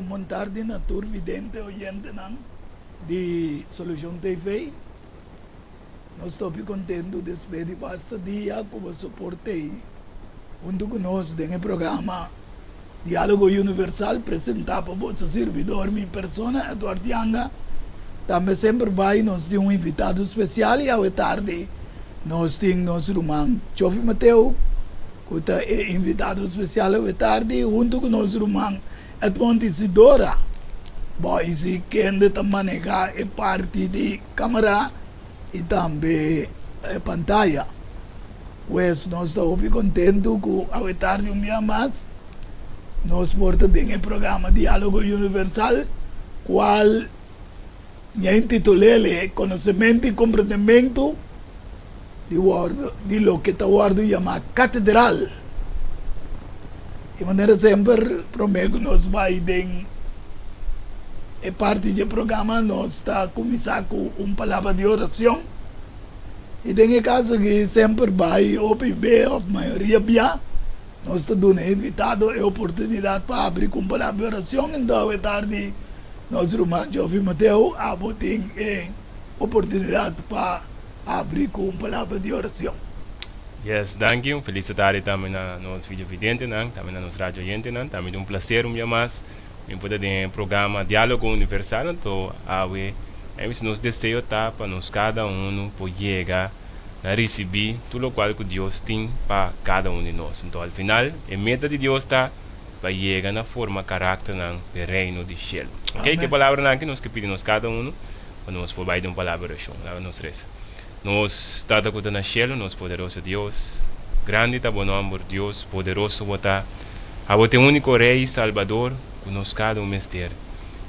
Un bon tardi na tur vidente oyentenan di Solucion TV. Nos ta hopi kontentu despues di basta dia ku bo soport'ei huntu ku nos den e programa Diálogo Universal presentá pa boso sirbidor mi persona Edward Yanga. Tambe semper bai nos tin un invitado spesial i awe tardi nos tin nos ruman Chofi Mateo ku ta e invitado spesial awe tardi huntu ku nos ruman Edmond Isidora. Boise kende ta manehá e parti di kamera i tambe e pantaya. Pues nos ta hopi kontentu ku awe tardi un bia mas nos por ta den e programa Diálogo Universal kual mi a intitul'el Konosementu i Komprendementu di wòrdu di loke ta wòrdu yamá katedral. Di manera semper promé ku nos bai den e parti dje programa nos ta kuminsá ku un palabra di orashon i den e kaso aki semper bai hopi be òf mayoria bia nos ta duna e invitado e oportunidat pa habri ku un palabra di orashon. Enton awe tardi nos ruman Jovi Mateo abo tin e oportunidat pa habri ku un palabra di orashon. Yes, danki. Un felis tardi tambe na nos videovidentenan, tambe na nos radio oyentenan. Tambe ta un placer un bia mas mi por ta den e programa Dialogo Universal. Anto awe a bisa nos deseo ta pa nos kada uno por yega na ricibi tur locual cu Dios tin pa kada un di nos. Anto al final e meta di Dios ta pa yega na forma caracternan p'e reino di cielo. Ok, cu e palabranan aki nos ke pidi nos kada uno pa nos por bai den un palabra di oracion. Laga nos reza. Nos Tata ku ta na shelu, nos poderoso Dios, grandi ta bo nòmber, Dios poderoso bo ta. Abo ta e úniko Rei i Salbador ku nos kada un mester.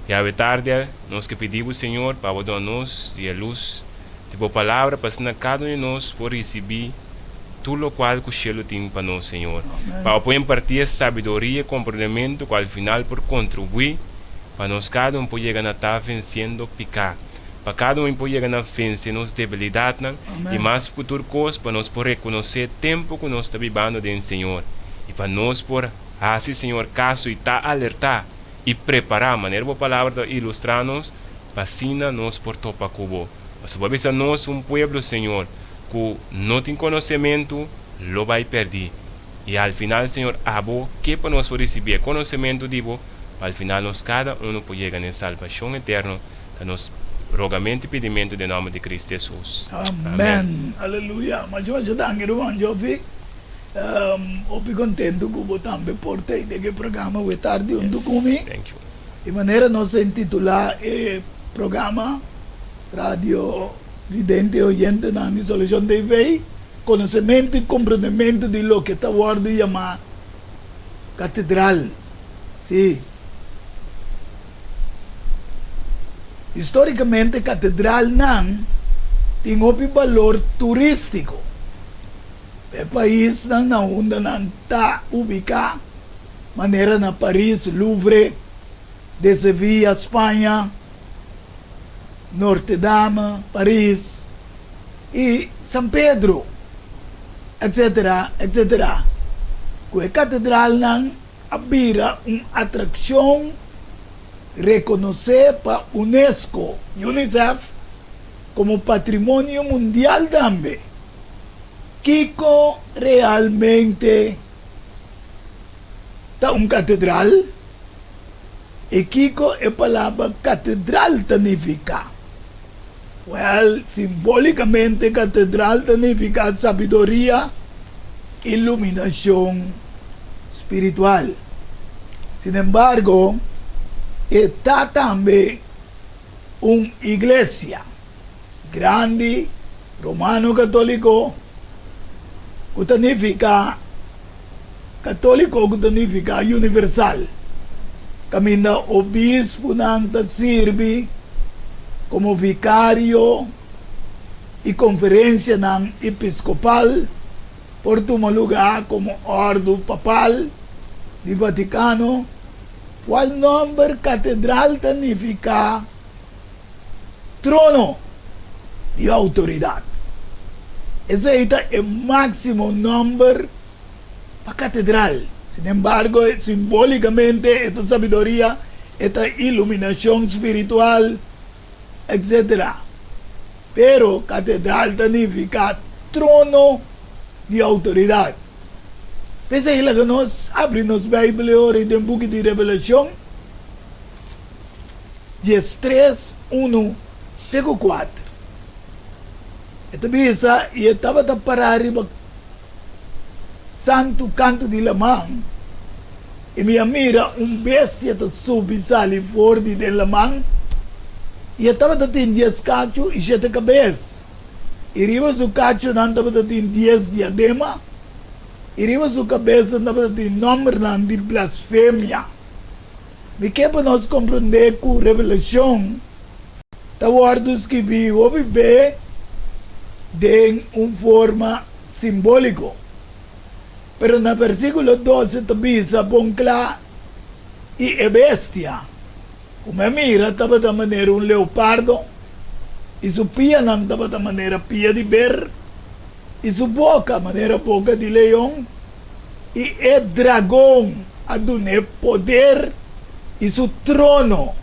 I awe tardi nos ke pidi bo, Señor, pa bo duna nos di e lus di bo Palabra pa asina kada un di nos por risibí tur lokual ku shelu tin pa nos, Señor. Pa bo por impartí e sabiduria i komprendementu ku al final por kontribuí pa nos kada un por yega na ta vensiendo piká. Pa kada un por yega na vense nos debilidatnan i mas ku tur kos pa nos por rekonosé tempu ku nos ta bibando den Señor i pa nos por hasi Señor kaso i ta alertá i prepará manera bo palabra ta ilustrá nos pa asina nos por topa ku bo. Pasobra bo a bisa nos un pueblo Señor ku no tin konosementu lo bai pèrdí i al final Señor abo ke pa nos por risibí e konosementu di bo pa al final nos kada unu por yega na e salbashon eterno Ta nos rogamentu i pidimentu den nòmber di Kristu Hesus. Amen. Aleluya. Masha masha danki ruman Jofi. Hopi kontentu ku bo tambe por ta den e programa awe tardi huntu ku mi. Thank you. Di manera nos a intitulá e programa Radio Vidente Oyentenan di Solucion TV, Konosementu i Komprendementu di loke ta wòrdu yamá Katedral. Sí. Histórikamente katedralnan tin hopi balor turístiko. E paisnan na unda nan ta ubiká, manera na Paris, Louvre de Sevilla, Spaña, Norte Dame, Paris, i San Pedro, etcétera, etcétera. Ku e katedralnan a bira un atrakshon rekonosé pa unesco, UNICEF, komo patrimonio mundial tambe. Kiko realmente ta un katedral i kiko e palabra katedral ta nifiká? Wèl, simbólikamente katedral ta nifiká sabiduria i luminashon spiritual. Sinembargo, e ta tambe un iglesia grandi romano katóliko ku ta nifiká katóliko ku ta nifiká universal, kaminda obispunan ta sirbi komo vikario i konferensianan episkopal por tuma lugá komo òrdu papal di Vatikano, kual nòmber katedral ta nifiká trono di outoridat. Esei ta e máksimo nòmber pa katedral. Sinembargo, simbólikamente e ta sabiduria E ta iluminashon spiritual, etc. Pero katedral ta nifiká trono di outoridat. P'esei laga nos abri nos Beibel e ora ei den buki di Revelashon 13, unu te ku kuater. E ta bisa, I e tabata pará riba santu kantu di laman, i mi a mira un bestia ta subi sali for di den laman, i e tabata tin dies kachu i shete kabes, i riba su kachunan tabata tin dies diadema, i riba su kabesnan tabata tin nòmbernan di blasfemia. Mi ke pa nos komprondé ku Revelashon ta wòrdu skibí hopi be den un forma simbóliko. Pero na versíkulo 12 ta bisa bon kla, I e bestia ku mi a mira tabata manera un leopardo, i su pianan tabata manera pia di ber, i su boka manera boka di leon, i e dragon a dun'é poder i su trono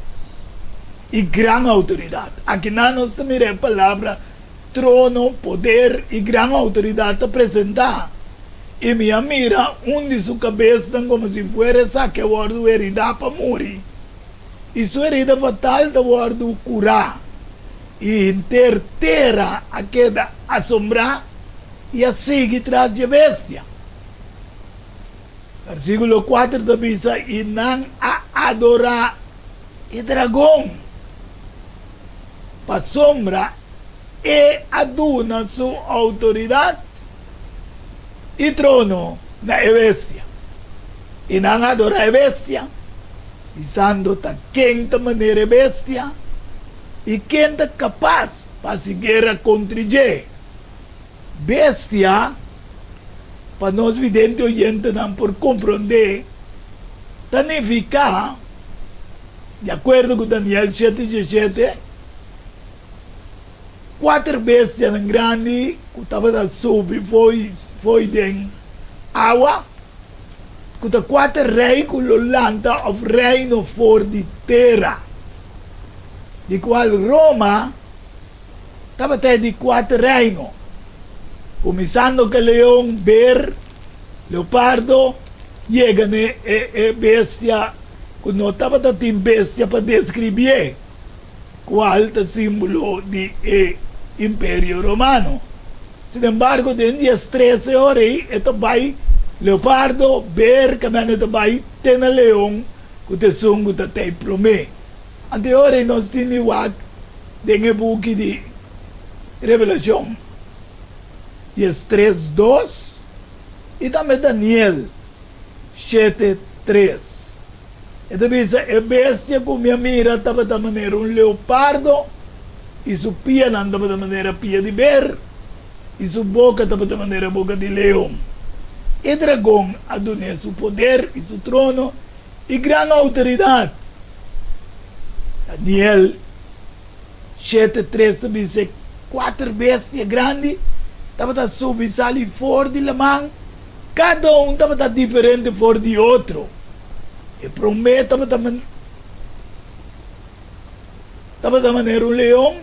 i gran outoridat. Akinan nos ta mira e palabra trono, poder i gran outoridat ta presentá. I mi a mira un di su kabesnan komo si fuera esaki a wòrdu heridá pa muri, i su herida fatal ta wòrdu kurá, i henter tera a keda asombrá i a sigui tras dje bestia. Versíkulo kuater ta bisa, I nan a adorá e dragon, pasobra e a duna su outoridat i trono na e bestia. I nan a adorá e bestia, bisando, Ta ken ta manera e bestia, i ken ta kapas pa hasi guera kontra dje? Bestia, pa nos vidente oyentenan por komprondé, ta nifiká, di akuerdo ku Daniel shete diesshete, kuater bestianan grandi ku tabata subi fo'i den awa, ku ta kuater rei ku lo lanta òf reino for di tera, di kual Roma Tabata e di kuater reino, kuminsando ku e leon, ber, leopardo, yega na e bestia ku no tabata tin bestia pa deskribié, kual ta símbolo di e Imperio Romano. Sinembargo, den dies trese ora ei e ta bai leopardo, ber, kaminda e ta bai te na leon ku ta esun ku ta tei promé. Anto e ora ei nos tin di wak den e buki di Revelashon 13, dos i tambe Daniel shete, tres. E ta bisa, E bestia ku mi a mira tabata manera un leopardo, i su pianan tabata manera pia di ber, i su boka tabata manera boka di leon. E dragon a dun'é su poder i su trono i gran outoridat. Daniel shete tres ta bisa e kuater bestia grandi tabata subi sali for di laman, kada un tabata diferente for di otro. E promé tabata tabata manera un leon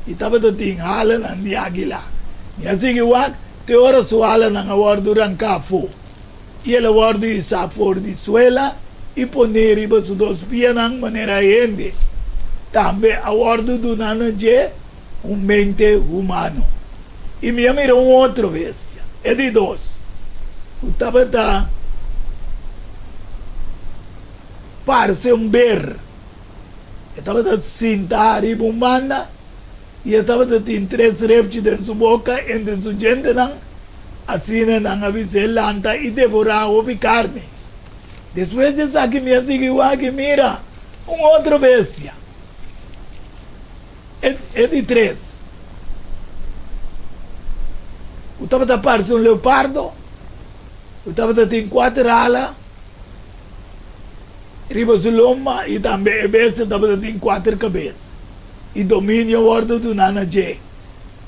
i tabata tin halanan di águila. Mi a sigui wak te ora su halanan a wòrdu ranká afó. I el a wòrdu hisá for di suela i poné riba su dos pianan manera hende. Tambe a wòrdu duná na dje un mente humano. I mi a mira un otro bestia, e di dos, ku tabata parse un ber. E tabata sintá riba un banda. I e tabata tin tres repchi den su boka entre su djentenan, asina nan a bis'é lanta i devorá hopi karni. Despues di esaki mi a sigui wak i mira, un otro bestia, e di tres, ku tabata parse un leopardo, ku tabata tin kuater ala riba su lomba, i tambe e bestia tabata tin kuater kabes. i dominio wòrdu duná na dje.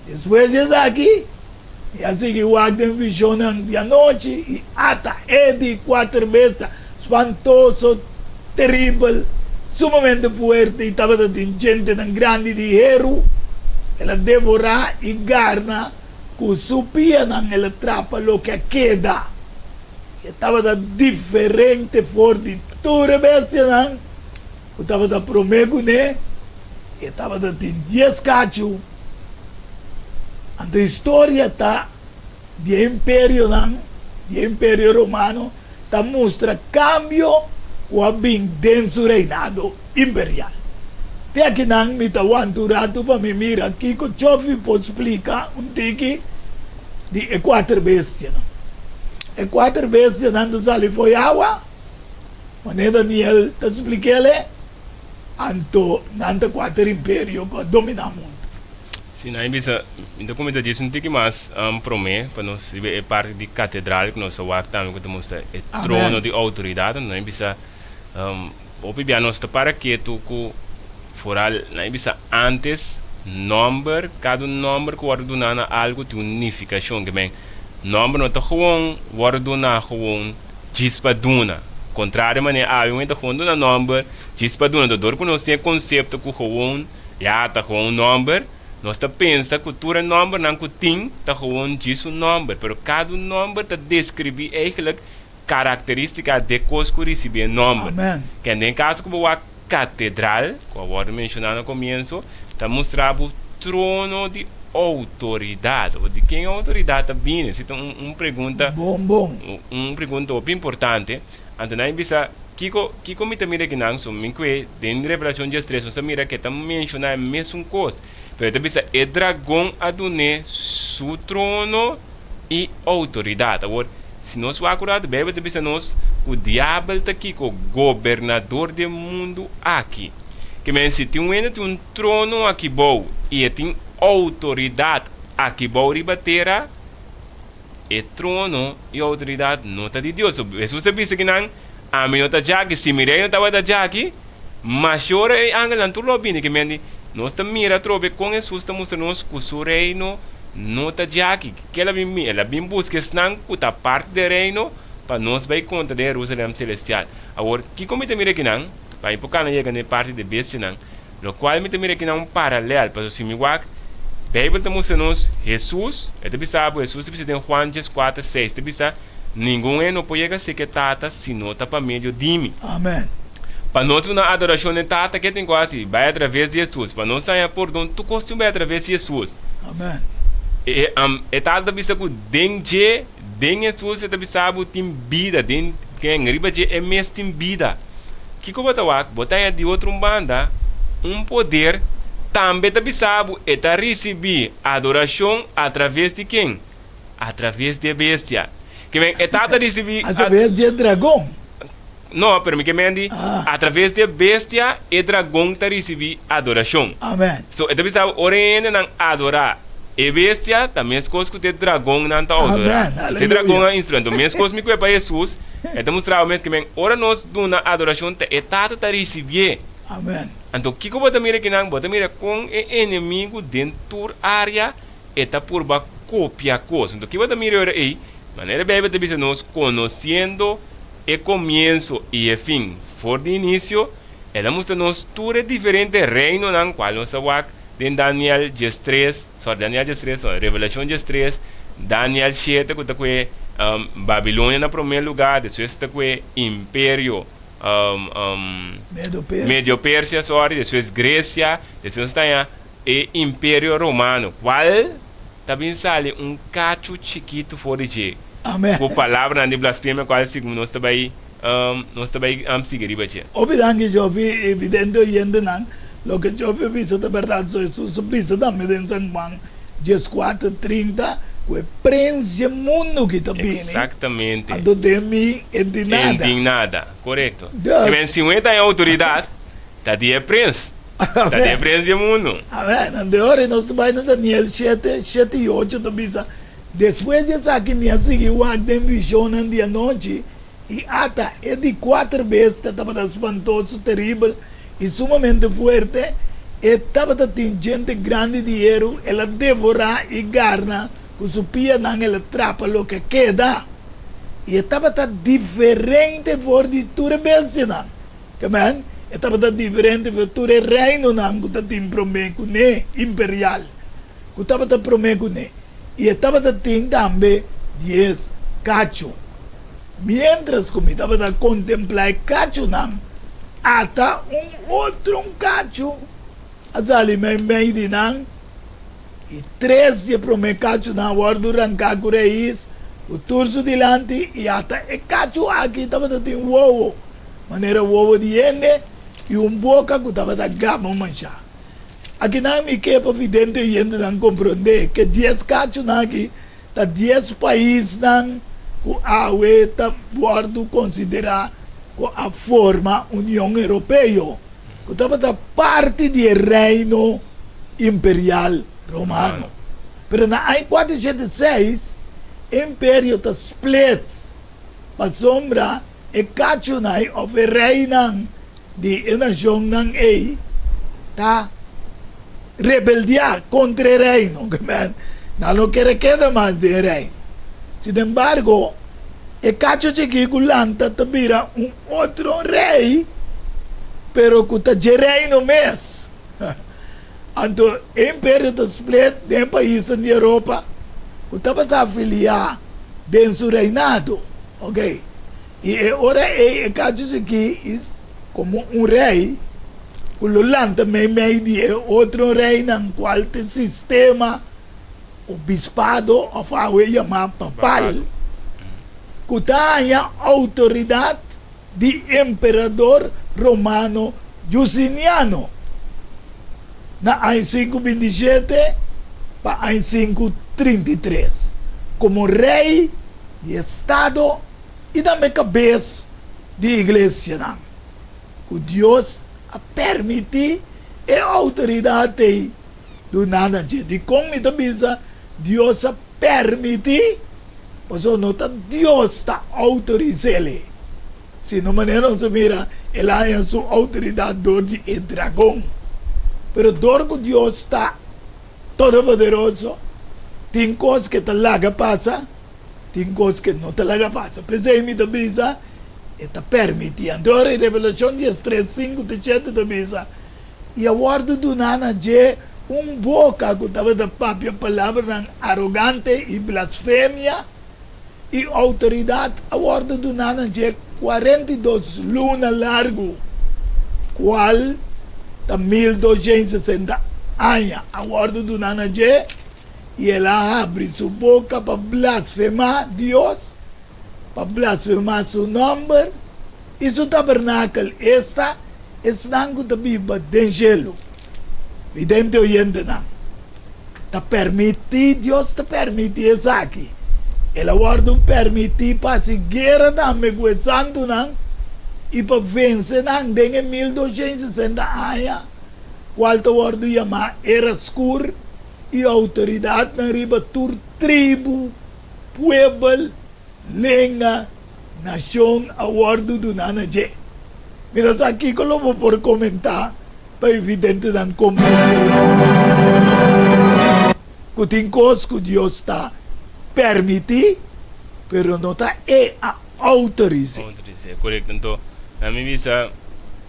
Despues di esaki, mi a sigui wak den vishonnan di anochi i ata e di kuater bestia spantoso, teribel, Sumamente fuerte i tabata tin djentenan grandi di heru. El a devorá i garna ku su pianan el a trapa loke a keda. I e tabata diferente for di tur e bestianan ku tabata promé kuné. I e tabata tin dies kachu. Anto historia ta di e imperionan di e Imperio Romano ta mustra kambio ku a bin den su reinado imperial. Te akinan mi ta wanta un ratu pa mi mira kiko Chofi por splika un tiki di e kuater bestianan. E kuater bestianan ta sali fo'i awa, manera Daniel ta splik'el, anto nan ta kuater imperio ku a dominá mundu. Si, nan a bisa, mi ta comenta djis un tiki mas prome pa nos riba e parti di catedral cu nos a wak tambe cu ta mustra e trono di autoridad. Anto nan a bisa, hopi bia nos ta para ketu cu foral, nan a bisa antes nomber, cada un nomber cu wordo duna na algo tin un nificacion. Ke men, nomber no ta gewoon wordo duna gewoon djis pa duna. Contrario manera awe un hende ta gewoon duna nomber djis pa duna. Anto dor cu nos tin e concepto cu gewoon. Ya, ta gewoon un nòmber. Nos ta pensa ku tur e nòmbernan ku tin ta gewoon djis un nòmber, pero kada un nòmber ta deskribí eigentlik karakterístika d'e kos ku risibí e nòmber. Amen. Ken den kaso ku bo wak katedral, ku a wòrdu menshoná na komienso, ta mustra bo trono di outoridat. Awor, di ken e outoridat ta bini? Esei ta un un pregunta, Bon, bon. un pregunta hopi importante. Anto nan a bisa, Kiko, kiko mi ta mira akinan? So mi kue den Revelashon diestres nos ta mira ke ta menshoná e mesun kos. Pero e ta bisa, E dragon a dun'é su trono i outoridat. Awor, si nos wak un ratu, Beibel ta bisa nos ku Diabel ta kiko? Gobernador di e mundu aki. Ke men, si tin un hende tin un trono aki bou i e tin outoridat aki bou riba tera, E trono i outoridat no ta di Dios. So, Hesus ta bisa kinan, Ami no ta djaki. Si mi reino tabata djaki, mashora e angelnan tur lo a bini. Ke menti, nos ta mira atrobe kon Hesus ta mustra nos ku su reino no ta djaki. Ke el a bin bini? El a bin buska esnan ku ta parti di e reino pa nos bai konta den Herusalèm selestial. Awor, kiko mi ta mira kinan? Pa mi por kana yega na e parti di e bestianan. Lokual mi ta mira aki na un paralel, pasobra si mi wak, Beibel ta mustra nos Hesus, e ta bisa bo, Hesus ta bisa den Juan dieskuater seis, ta bisa, Ningun hende no por yega serka e Tata si no ta pa medio di mi. Amen. Pa nos duna adorashon na e Tata, ke tin ku hasi? Bai atraves di Hesus. Pa nos haña pordon, tur kos tin bai atraves di Hesus. Amen. E, e Tata ta bisa ku den dje, den Hesus, e ta bisa bo tin bida, den, ken? Riba dje e mes tin bida. Kiko bo ta wak? Bo ta haña di otro un banda un poder tambe ta bisa bo e ta risibí adorashon atraves di ken? Atraves di e bestia. Ke men e ta ta risibí. Atraves di e dragon. No, pero mi ke men di Ah. atraves di e bestia e dragon ta risibí adorashon. Amen. So e ta bisa bo ora e hendenan adorá e bestia ta meskos ku te dragonnan ta adorá. Amen. So te dragon Aleluya. a instrumento. Meskos mi kue pa Hesus. E ta mustra bo mes ke men ora nos duna adorashon ta e Tata ta risibié. Amen. Anto kiko bo ta mira kinan? Bo ta mira kon e enemigu den tur área e ta purba kopia kos. Anto ki bo ta mira ora ei? Manera e Beibel ta bisa nos, konosiendo e komienso i e fin for di inisio, el a mustra nos tur e diferente reinonan kual nos a wak den Daniel diestres, sorry, Daniel diestres no, Revelashon diestres, Daniel shete ku ta kue Babilonia na promé lugá, despues ta kue Imperio Medo Persia. Medio Persia, sorry, despues Grecia, despues nos ta haña e Imperio Romano, kual ta bin sali un kachu chikitu for di dje, Amen. ku palabranan di blasfemia kual segun nos ta bai nos ta bai sigui riba dje. Hopi danki Jofi, evidente oyentenan, loke Jofi a bisa ta berdad, so Hesus a bisa tambe den San Juan dieskuater trinta ku e prens dje mundu ki ta bini, Exactamente. anto den mi e tin nada. En tin nada, korekto. Dus. Men si un e ta en outoridat, ta di e prens. Ta di e Amen. prens dje mundu. Amen. Anto e ora nos ta bai na Daniel shete, shete i ocho ta bisa, Despues di esaki mi a sigui wak den vishonnan di anochi, I ata e di kuater bestia tabata spantoso, teribel i sumamente fuerte, e tabata tin djente grandi di heru, el a devorá i garna ku su pianan, el a trapa loke a keda. I e tabata diferente for di tur e bestianan. Amen. E tabata diferente for tur e reinonan ku ta tin promé kuné, imperial, ku tabata promé kuné. I e tabata tin tambe dies kachu. Miéntras ku mi tabata kontemplá e kachunan, ata un otro un kachu a sali meimei di nan, i tres di e promé kachunan a wòrdu ranká ku rais ku tur su dilanti, i ata e kachu aki tabata tin wowo manera wowo di hende i un boka ku tabata gaba manshá. Akinan mi ke pa vidente oyentenan komprondé ku e dies kachunan aki ta dies paisnan ku awe ta wòrdu konsiderá ku a forma Union Europeo, ku tabata parti di e Reino Imperial Romano. Pero na aña 486 e imperio ta splits pasobra e kachunai òf e reinan di e nashonnan ei ta rebeldiá kontra e reino. Nan no kere keda mas den e reino. Sinembargo, e kacho chikí ku lanta ta bira un otro rei, pero ku ta dje reino mes. Anto e imperio ta split den e paisnan di Europa ku tabata afiliá den su reinado. Oke. I e ora ei e kachu chikí i komo un rei ku lo lanta meimei di e otro reinan kual ta e sistema obispado òf awe yamá papal ku ta haña outoridat di emperador romano Jusiniano na aña 527 pa aña 533 komo rei di estado i tambe kabes di iglesianan, ku Dios a permití e outoridat ei duna na dje. Dikon mi ta bisa Dios a permití? Pasobra no ta Dios ta outoris'el, sino manera nos a mira, el a haña su outoridat dor di e dragon. Pero dor ku Dios ta todopoderoso, tin kos ku e ta laga pasa. Tin kos ke no ta laga pasa. P'esei mi ta bisa, e ta permití. Anto ora e Revelashon diestres, sinku te shete ta bisa, I a wòrdu duná na dje un boka ku tabata papia palabranan arogante i blasfemia, i outoridat a wòrdu duná na dje 42 luna largu, kual ta 1260 aña, a wòrdu duná na dje. I el a habri su boka pa blasfemá Dios, pa blasfemá su nòmber i su tabernakel, esta, esnan ku ta biba den shelu. Vidente oyentenan, ta permití, Dios ta permití esaki. El a wòrdu permití pa hasi guera tambe ku e santunan i pa vense nan den e 1260 aña, kual ta wòrdu yamá Era Skur. i outoridatnan riba tur tribu, puebel, lenga, nashon a wòrdu duná na dje. Mi no sa kiko lo bo por komentá pa e videntenan komprendé ku tin kos ku Dios ta permití, pero no ta e a outoris'é. Outoris'é, korekto. Anto, na mi bisa,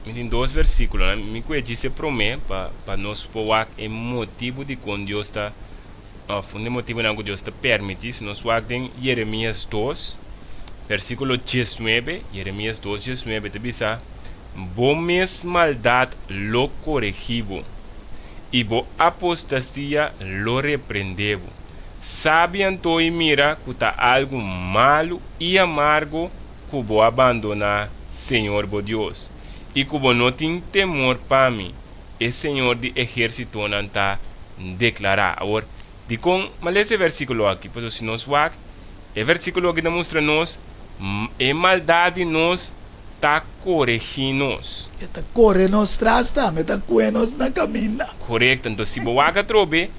mi tin dos versíkulonan. Mi ku e djis e promé pa pa nos por wak e motibu dikon Dios ta, òf un di e motibunan ku Dios ta permití. Si nos wak den Jeremias dos, versíkulo diesnuebe, Jeremias dos diesnuebe ta bisa, Bo mes maldat lo koregí bo, i bo apostasía lo reprendé bo. Sabi anto i mira ku ta algu malu i amargo ku bo a bandoná Señor bo Dios, i ku bo no tin temor pa mi, e Señor di ehérsitonan ta deklará. Awor, dikon mi a lesa e versíkulo aki? Pasobra si nos wak, e versíkulo aki ta mustra nos e maldat di nos ta koregí nos. E ta kore nos tras tambe, e ta kue nos na kaminda. Korekto. Anto, si bo wak atrobe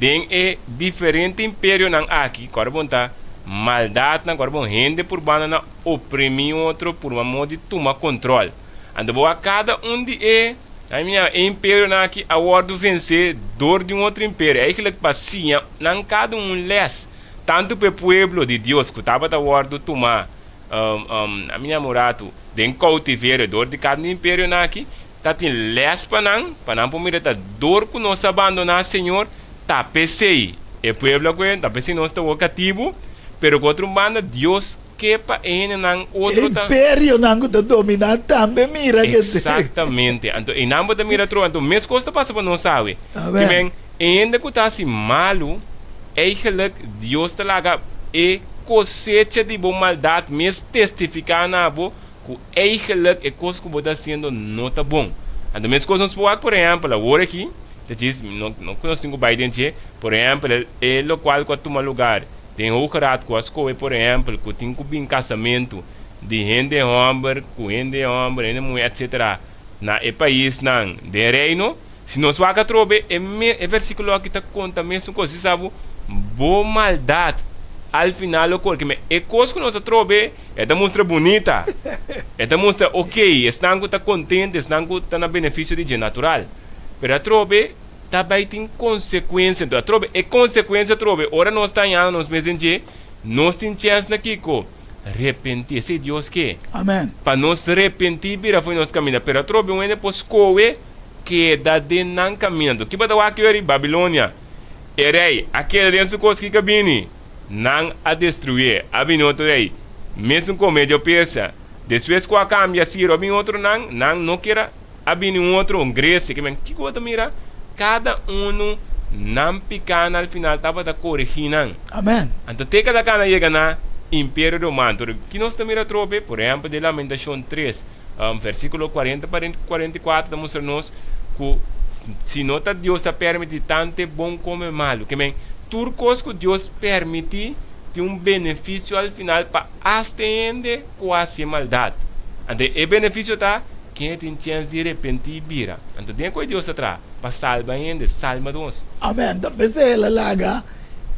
den e diferente imperionan aki, ku ora bon ta maldatnan, ku ora bon hende purbando na oprimí otro purba modo di tuma kontrol. Anto bo wak kada un di e e imperionan aki a wòrdu vensé dor di un otro imperio. Eigentlik pa siña nan kada un un lès, tantu pa e pueblo di Dios ku tabata wòrdu tumá. A mi yama un ratu, den koutiverio dor di kada imperionan aki, ta tin les pa nan, pa nan por mira ta dor ku nos a bandoná Señor, ta p'esei e pueblo a kohe, ta p'esei nos ta wou katibu, pero ku otro banda Dios ke pa e hendenan otro ta. Imperionan ku ta dominá tambe mira ke. Eksaktamente. Anto einan bo ta mira atrobe, anto mes kos ta pasa pa nos awe. Ki men, e hende ku ta hasi malu, Eigenlijk Dios ta laga e kosecha di bo maldat mes testifiká na bo ku eigenlijk e kos ku bo ta hasiendo no ta bon. Anto mes kos nos por wak por ehèmpel awor aki, ta djis no no ku nos tin ku bai den dje, por ehèmpel e lokual ku a tuma lugar den Hoge Raad ku a skohe por ehèmpel ku tin ku bin kasamentu di hende hòmber ku hende hòmber, hende muhé etsetera na e paisnan den Reino. Si nos wak atrobe, e me e versikulo aki ta konta mesun kos. Si sa bo, bo maldat al final lo kore. Kimen e kos ku nos atrobe, e ta mustra bunita. E ta mustra ok, esnan ku ta kontento, esnan ku ta na benefisio di dje, natural. Pero atrobe ta bai tin konsekuensia. Enton atrobe e konsekuensia atrobe, ora nos ta hañando nos mes den dje, nos tin chèns na kiko? Repentí. Esei Dios ke. Amen. Pa nos repentí bira fo'i nos kaminda. Pero atrobe un hende por skohe. Keda den nan kaminda. Ki bo ta wak yori? Babilonia. E rei a keda den su kos ki ka bini. Nan a destruié. A bini otro rei. Mesun kon Medio Persia. Despues ku a kambia Siro a bini otronan. Nan no kier a bini un otro, un Gresia. Ke men kiko bo ta mira? Kada unu nan pikánan al final tabata koregí nan. Amen. Anto te kada kana yega na Imperio Romano. Ki nos ta mira atrobe? Por ehèmpel den Lamentashon tres. Versíkulo 40 pa 44 ta mustra nos ku si no ta Dios ta permití tantu e bon komo e malu. Ke men, tur kos ku Dios permití tin un benefisio al final pa asta e hende ku a hasi e maldat. Anto e benefisio ta ken e tin chèns di repentí i bira. Anto den ku e Dios ta traha? Pa salba hende, salba nos. Amèn. Ta p'esei el a laga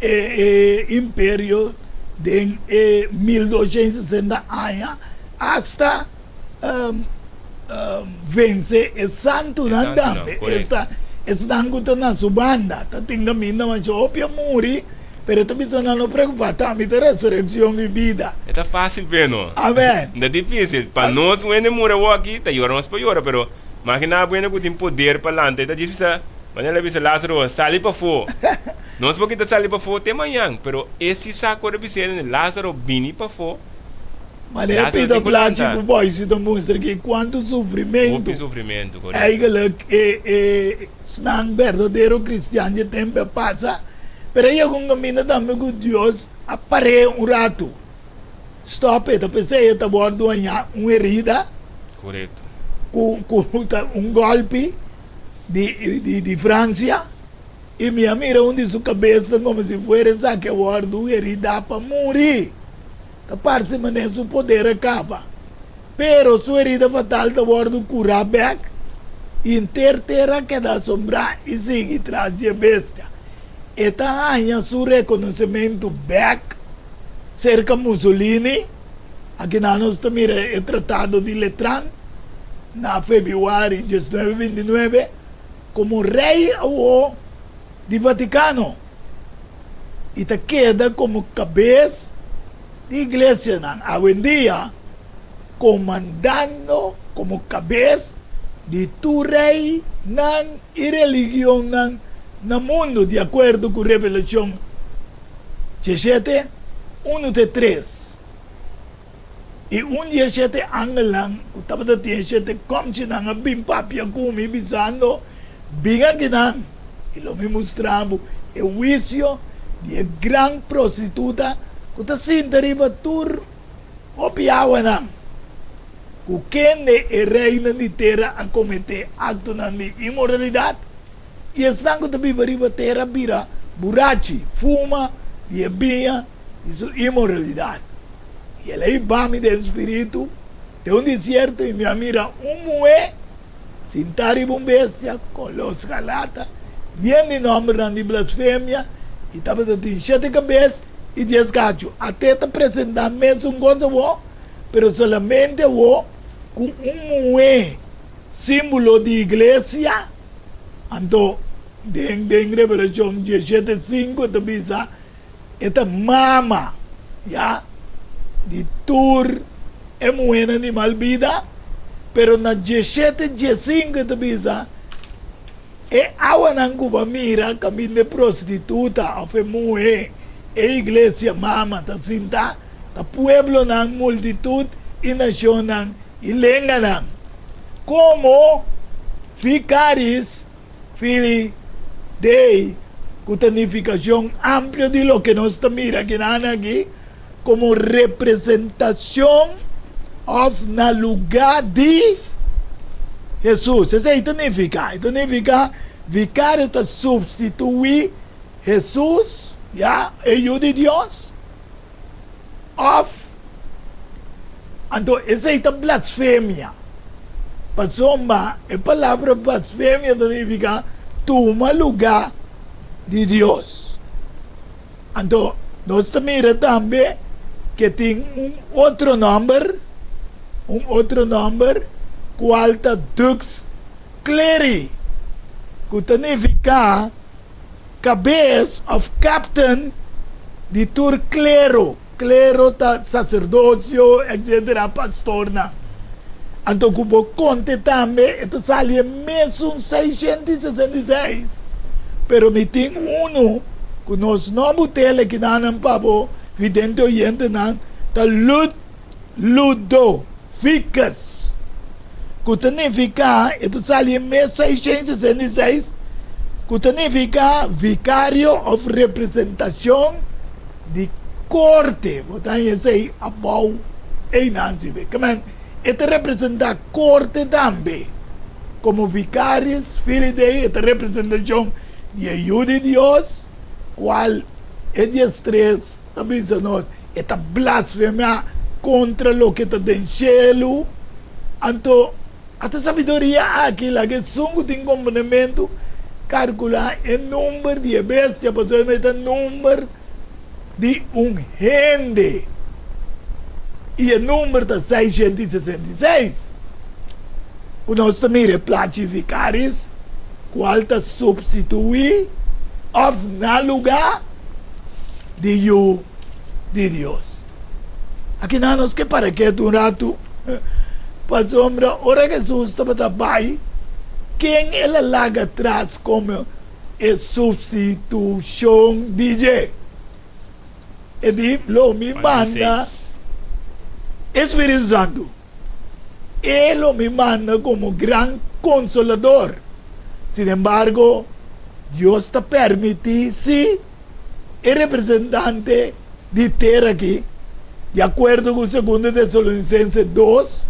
e imperio den e 1260 aña. Asta vense e santunan tambe, esta, esnan ku ta na su banda. Ta tin kaminda masha hopi a muri, pero e ta bisa nan, No preokupá, ta mi ta resurekshon i bida. E ta fásil p'e no. Amèn. No ta difísil. Pa nos un hende muri awor aki, ta yora nos por yora, pero maginá bo hende ku tin poder pa lanta. E ta djis bisa, manera el a bisa Lázaro, Sali pafó. Nos por kita sali pafó te mañan, pero e si sa ku ora bisa hende, Lázaro, bini pafó. Manera pida plachi ku boisi ta mustra ki kuantu sufrimentu eigenlijk e esnan berdadero kristian dje tempu a pasa. Pero e yega un kaminda tambe ku Dios a par'é un ratu. Stòp e ta p'esei e ta wòrdu hañá un herida ku ta un gòlpi di Fransia. I mi a mira un di su kabesnan komo si fuera esaki a wòrdu heridá pa muri. Ta parse manera su poder a kaba. Pero su herida fatal ta wòrdu kurá bèk, i henter tera a keda asombrá i sigui tras dje bestia. E ta haña su rekonosementu bèk serka Mussolini. Akinan nos ta mira e Tratado di Letran na febrüari 1929 komo rei awor di Vatikano. i ta keda komo kabes di iglesianan awendia, komandando komo kabes di tur reinan i religionnan na mundu, di akuerdo ku Revelashon 17, unu te tres. I un di e shete angelnan ku tabata tin e shete kòmchinan a bin papia ku mi, bisando, Bin akinan, i lo mi mustra bo e huisio di e gran prostituta ku ta sinta riba tur hopi awanan, ku kende e reinan di tera a kometé aktonan di inmoralidat, i esnan ku ta biba riba tera a bira burachi, fuma di e biña di su inmoralidat. I el a hiba mi den spiritu den un desierto, i mi a mira un muhé sintá riba un bestia koló skarlata, yen di nòmbernan di blasfemia, i tabata tin shete kabes i dies kachu. Ate ta presentá mesun kos awor, pero solamente awor ku un muhé, símbolo di iglesia. Anto den den Revelashon 17:5 ta bisa. E ta mama, ya. Di tur e muhénan di mal bida, pero na dieshete diesinku e ta bisa, E awanan ku bo a mira kaminda e prostituta òf e muhé, e iglesia mama, ta sintá, ta pueblonan, multitut i nashonnan i lenganan. Komo Vicaris Filii Dei, ku ta nifikashon amplio di loke nos ta mira akinan aki komo representashon òf na lugá di Hesus. Esei ta nifiká, e ta nifiká vikario ta supstituí Hesus, ya, e Yu di Dios. Òf, anto esei ta blasfemia, pasobra e palabra blasfemia ta nifiká tuma lugá di Dios. Anto nos ta mira tambe ke tin un otro nòmber, un otro nòmber kual ta Dux Cleri, ku ta nifiká kabes òf kapten di tur klero, klero ta saserdosio etsetera, pastornan. Anto ku bo konte tambe e ta sali e mesun 666, pero mi tin unu ku nos no but'el akinanan pa bo vidente oyentenan ta Lut Ludovikus, ku ta nifiká, e ta sali e mes 666, ku ta nifiká vikario òf representashon di korte. Bo ta haña esei abou einan si ve. Kemen, e ta representá korte tambe. Komo vicarius filii Dei, e ta representashon di e Yu di Dios, kual e diestres ta bisa nos. E ta blasfemá kontra loke ta den shelu. Anto, ata sabiduria aki laga esun ku tin komprendementu kalkulá e number di e bestia, pasobra e ta number di un hende, i e number ta 666. Ku nos ta mira e plachi vicaris, kual ta supstituí òf na lugá di Yu di Dios. Akinan nos ke para ketu un ratu, pasobra ora Hesus tabata bai, ken el a laga tras komo e supstitushon di dje? E di, Lo mi manda e Spiritu Santu. E lo mi manda komo gran Konsolador. Sinembargo, Dios ta permití si e representante di tera aki, di akuerdo ku Segundo Tesalonisense dos,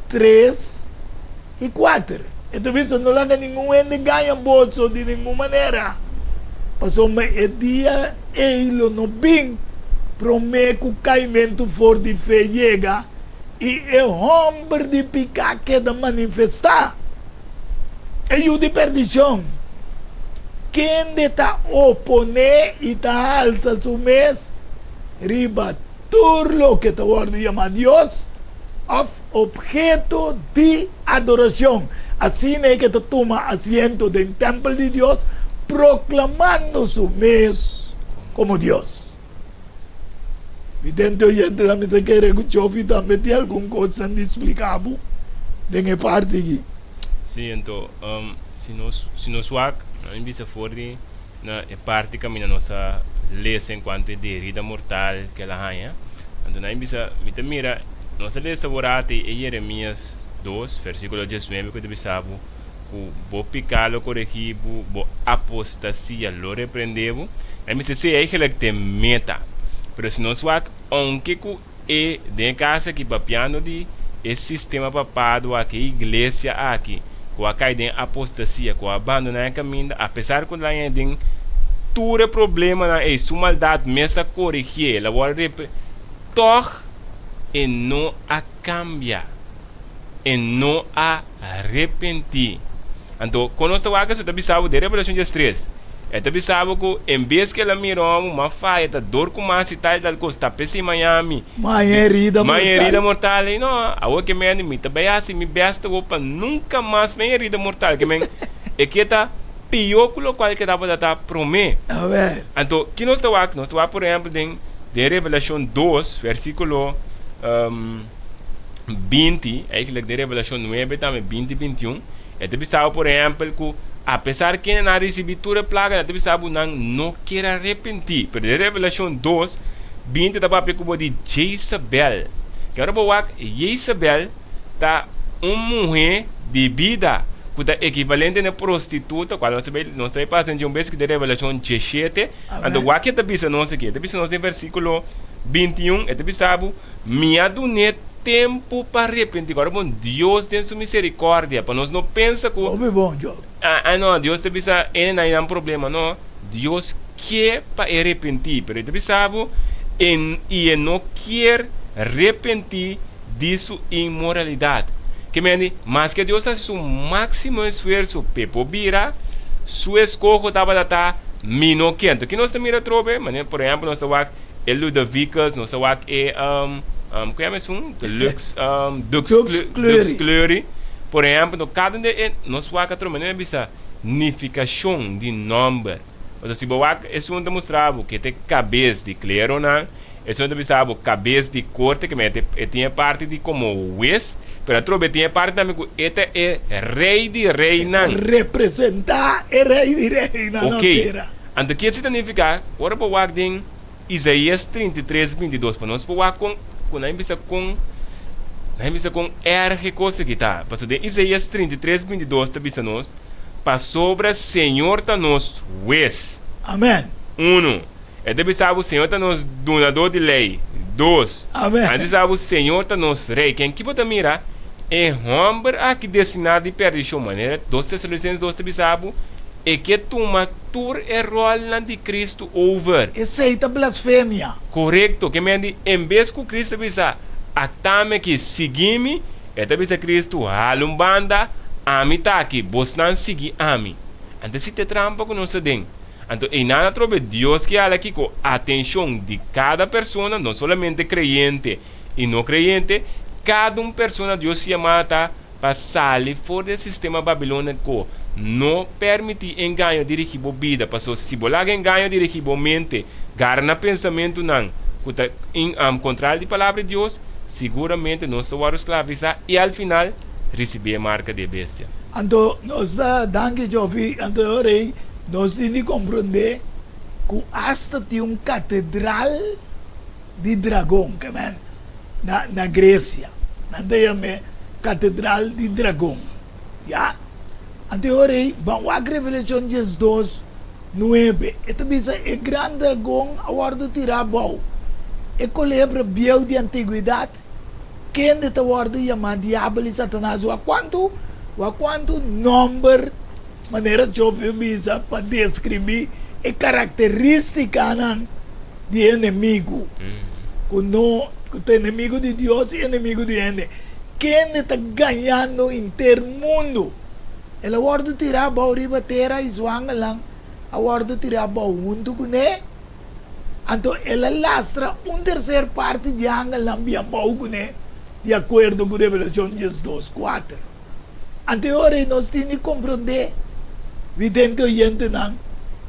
tres i kuater. E ta bisa, No laga ningun hende gaña boso di ningun manera, pasobra e dia ei lo no bin promé ku kaimentu for di fe yega i e hòmber di piká keda manifestá. E yu di perdishon, kende ta oponé i ta halsa su mes riba tur loke ta wòrdu yamá Dios òf opheto di adorashon, asina e ke ta tuma asiento den tèmpel di Dios, proklamando su mes komo Dios. Vidente oyentenan, mi ta kere ku Chofi tambe tin algun kosnan di splika bo den e parti aki. Sí, anto, si nos, si nos wak, nan mi bisa for di na e parti kaminda nos a lesa en kuanto e di herida mortal ku el a haña, anto nan mi bisa, mi ta mira, nos a lesa awor ati e Jeremias dos, versíkulo diesnuebe ku ta bisa bo, ku bo piká lo koregí bo, bo apostasia lo reprendé bo. E mester ser eigenlijk te meta. Pero si nos wak, ounke ku e den e kas aki papiando di e sistema papado aki, e iglesia aki, ku a kai den apostasia, ku a bandoná e kaminda, apesar ku nan e den tur e problemanan ei, su maldat mes a koregié, el a wòrdu repre, tòg e no a kambia. E no a repentí. Anto, kon nos ta wak eso? Ta bisa bo den Revelashon diestres. E ta bisa bo ku en bes ku el a mira omo mas faya ta dor ku mas i tal i tal kos, ta p'esei maña mi. Maña herida mortal. Maña herida mortal ei no. Awor ke men mi ta bai hasi mi best awor pa nunka mas men herida mortal. Ke men e ke ta pió ku lokual ke tabata ta promé. Amen. Anto, ki nos ta wak? Nos ta wak por ehèmpel den. Den Revelashon 2, versíkulo 20, eigenlijk den Revelashon 9 tambe 20 21, e ta bisa bo por ehèmpel ku apesar kende nan a risibí tur e plaganan, e ta bisa bo nan no kier arepentí. Pero den Revelashon 2, 20 ta papia ku bo di Jezabel. Ke ora bo wak Jezabel ta un muhé di bida ku ta ekivalente na prostituta, kual nos ta bai nos ta bai pasa den dje un bes ki den Revelashon 17. Anto wak e ta bisa nos aki? E ta bisa nos den versíkulo 21, e ta bisa bo, Mi a dun'é tempu pa arepentí. Ora bon, Dios den su miserikòrdia, pa nos no pensa ku, Hopi bon, Job. Ah, ah no, Dios ta bisa e nan nan problema. No, Dios ke pa e arepentí, pero e ta bisa bo, e, i e no kier repentí di su inmoralidat. Ke mende, maske Dios hasi su máksimo esfuerso p'e por bira, su eskoho tabata ta, Mi no ke. Anto, ki nos ta mira atrobe? Manera, por ehèmpel, nos ta wak e Ludovicus, nos ta wak e, ku yama esun? De Lux, Dux, Dux Kleury. Por ehèmpel, no kada un di e, nos wak atrobe, manera mi a bisa, nifikashon di nòmber. Pasobra si bo wak esun ta mustra bo ke ta e kabes di kleronan, esun ta bisa bo kabes di korte, ke mester e tin e parti di komo hues, pero atrobe e tin e parti tambe ku e ta e rei di reinan. E ta representá e rei di reinan na tera. Anto ke esei ta nifiká? Ora bo wak den Isaías 33, 22, pa nos por wak kon ku nan bisa kon nan bisa kon erg e kos aki ta. Pasobra den Isaías 33, 22 ta bisa nos, Pasobra Señor ta nos Hues. Amen. Unu, E ta bisa bo, Señor ta nos Dunador di Lei. Dos, Amen. E ta bisa bo, Señor ta nos Rei. Ken ki bo ta mira? E hòmber aki destiná di perdishon, manera 2 Tesalonisenses 2 ta bisa bo, e ke tuma tur e ròlnan di Kristu over. Esei ta blasfemia. Korekto. Ke men di, en bes ku Kristu ta bisa, Aktami aki, sigui mi, E ta bisa Kristu, Hala un banda, ami ta aki, bosnan sigui ami. Anto si ta e trampa ku nos ta den. Anto einan atrobe Dios ke hala kiko atenshon di kada persona, no solamente kreyente i no kreyente, kada un persona Dios yama ta pa sali for di e sistema babiloniko. No permití engaño dirigí bo bida, pasobra si bo laga engaño dirigí bo mente, gara na pensamentunan ku ta kontrario di Palabra di Dios, Siguramente nos ta wòrdu sklavisá i al final risibí e marka di e bestia. Anto nos ta danki Jofi, anto e ora ei nos tin di komprondé ku asta tin un katedral di dragon, ke men, na na Gresia. Nan ta yam'é katedral di dragon, ya. Anto e ora ei ban wak Revelashon 12. 9, E ta bisa, E gran dragon a wòrdu tirá abou, e kolebra bieu di antigwedat, kende ta wòrdu yamá Diabel i Satanas. Wak kuantu, wak kuantu nòmber, manera Job a bisa, pa deskribí e karakterístikanan di e enemigu, ku no, ku ta enemigu di Dios i enemigu di hende, kende ta gañando henter mundu. El a wòrdu tirá abou riba tera i su angelnan a wòrdu tirá abou huntu kuné. Anto el a lastra un terser parti di angelnan bin abou kuné, di akuerdo ku Revelashon 12, 4. Anto e ora ei nos tin di komprondé, vidente oyentenan,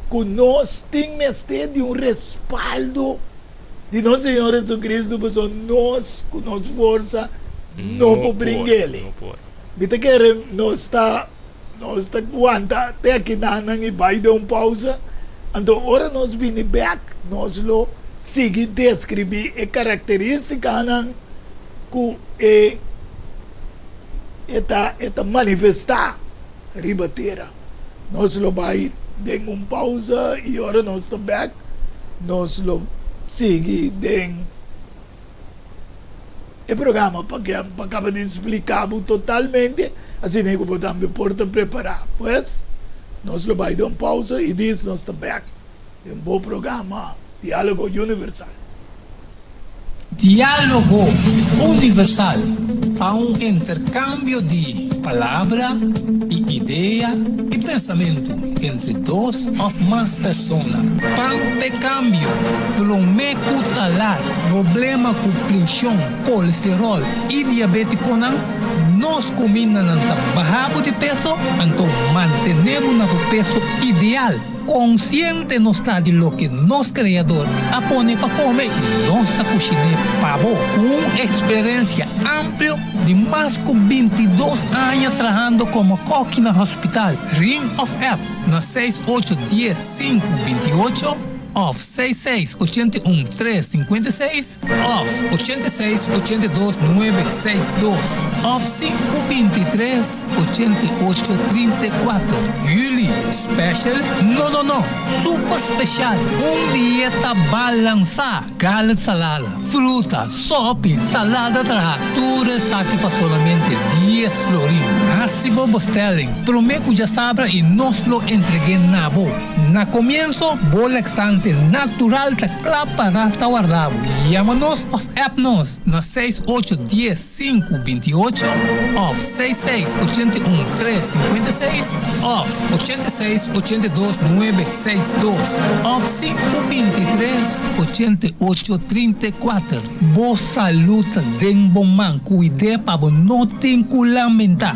ku nos tin mester di un respaldo di nos Señor Jesucristo, pasobra nos ku nos forsa no por bring'el. Mi ta kere nos ta nos ta wanta te akinanan i bai den un pausa, anto ora nos bini bek nos lo sigui deskribí e karakteristikanan ku e e ta e ta manifestá riba tera. Nos lo bai den un pausa i ora nos ta bek nos lo sigui den. E programa pa ke pa kaba di splika bo totalmente, asina ku bo tambe por ta prepará. Pues, nos lo bai den un pausa i dis nos ta bèk den bo programa Diálogo Universal. Diálogo Universal ta un interkambio di palabra i idea i pensamentu entre dos òf mas persona. Pan p'e kambio, promé ku talar. Problema ku preshon, kolesterol i diabetikonan? Nos kumindanan ta baha bo di peso, anto mantené bo na bo peso ideal. Konsiente nos ta di loke nos Kreador a pone pa kome i nos ta kushiné pa bo. Ku un eksperensia amplio di mas ku 22 aña trahando komo kòki na hospital, ring òf app na seis ocho dies sinku binti ocho òf seis seis 81 3 56 òf 86 82 nuebe seis dos òf 5 23 88 34. Juli special? No no no! Super special! Un dieta balansá! Gala salada, fruta, sopi, salada traha, tur esaki pa solamente dies florin. Hasi bo bestelling promé ku djasabra i nos lo entreg'é na bo. Na komienso, bo laxante natural ta kla pará ta warda bo. Yama nos òf app nos na seis ocho dies sinku binti ocho òf seis seis 81 tres 56 òf 86 82 nuebe seis dos òf sinku 23 88 34. Bo salud ta den bo man, kuid'é pa bo no tin ku lamentá.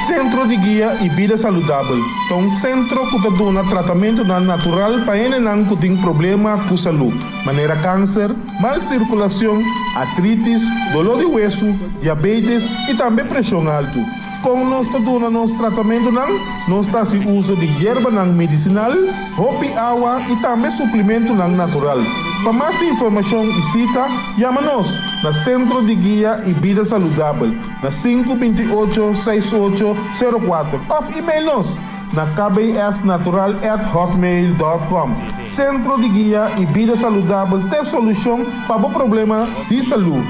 Sentro di Guia i Bida Saludabel ta un sentro ku ta duna tratamentunan natural pa hendenan ku tin problema ku salú, manera kanser, mal sirkulashon, artritis, doló di wesu, diabetes i tambe preshon altu. Kon nos ta duna nos tratamentunan? Nos ta hasi uso di yerbanan medisinal, hopi awa i tambe suplimentunan natural. Pa mas informashon i sita, yama nos na Sentro di Guia i Bida Saludabel na sinku 28 seis ocho sero kuater òf email nos na kbsnatural@hotmail.com. Sentro di Guia i Bida Saludabel t'e solushon pa bo problema di salú.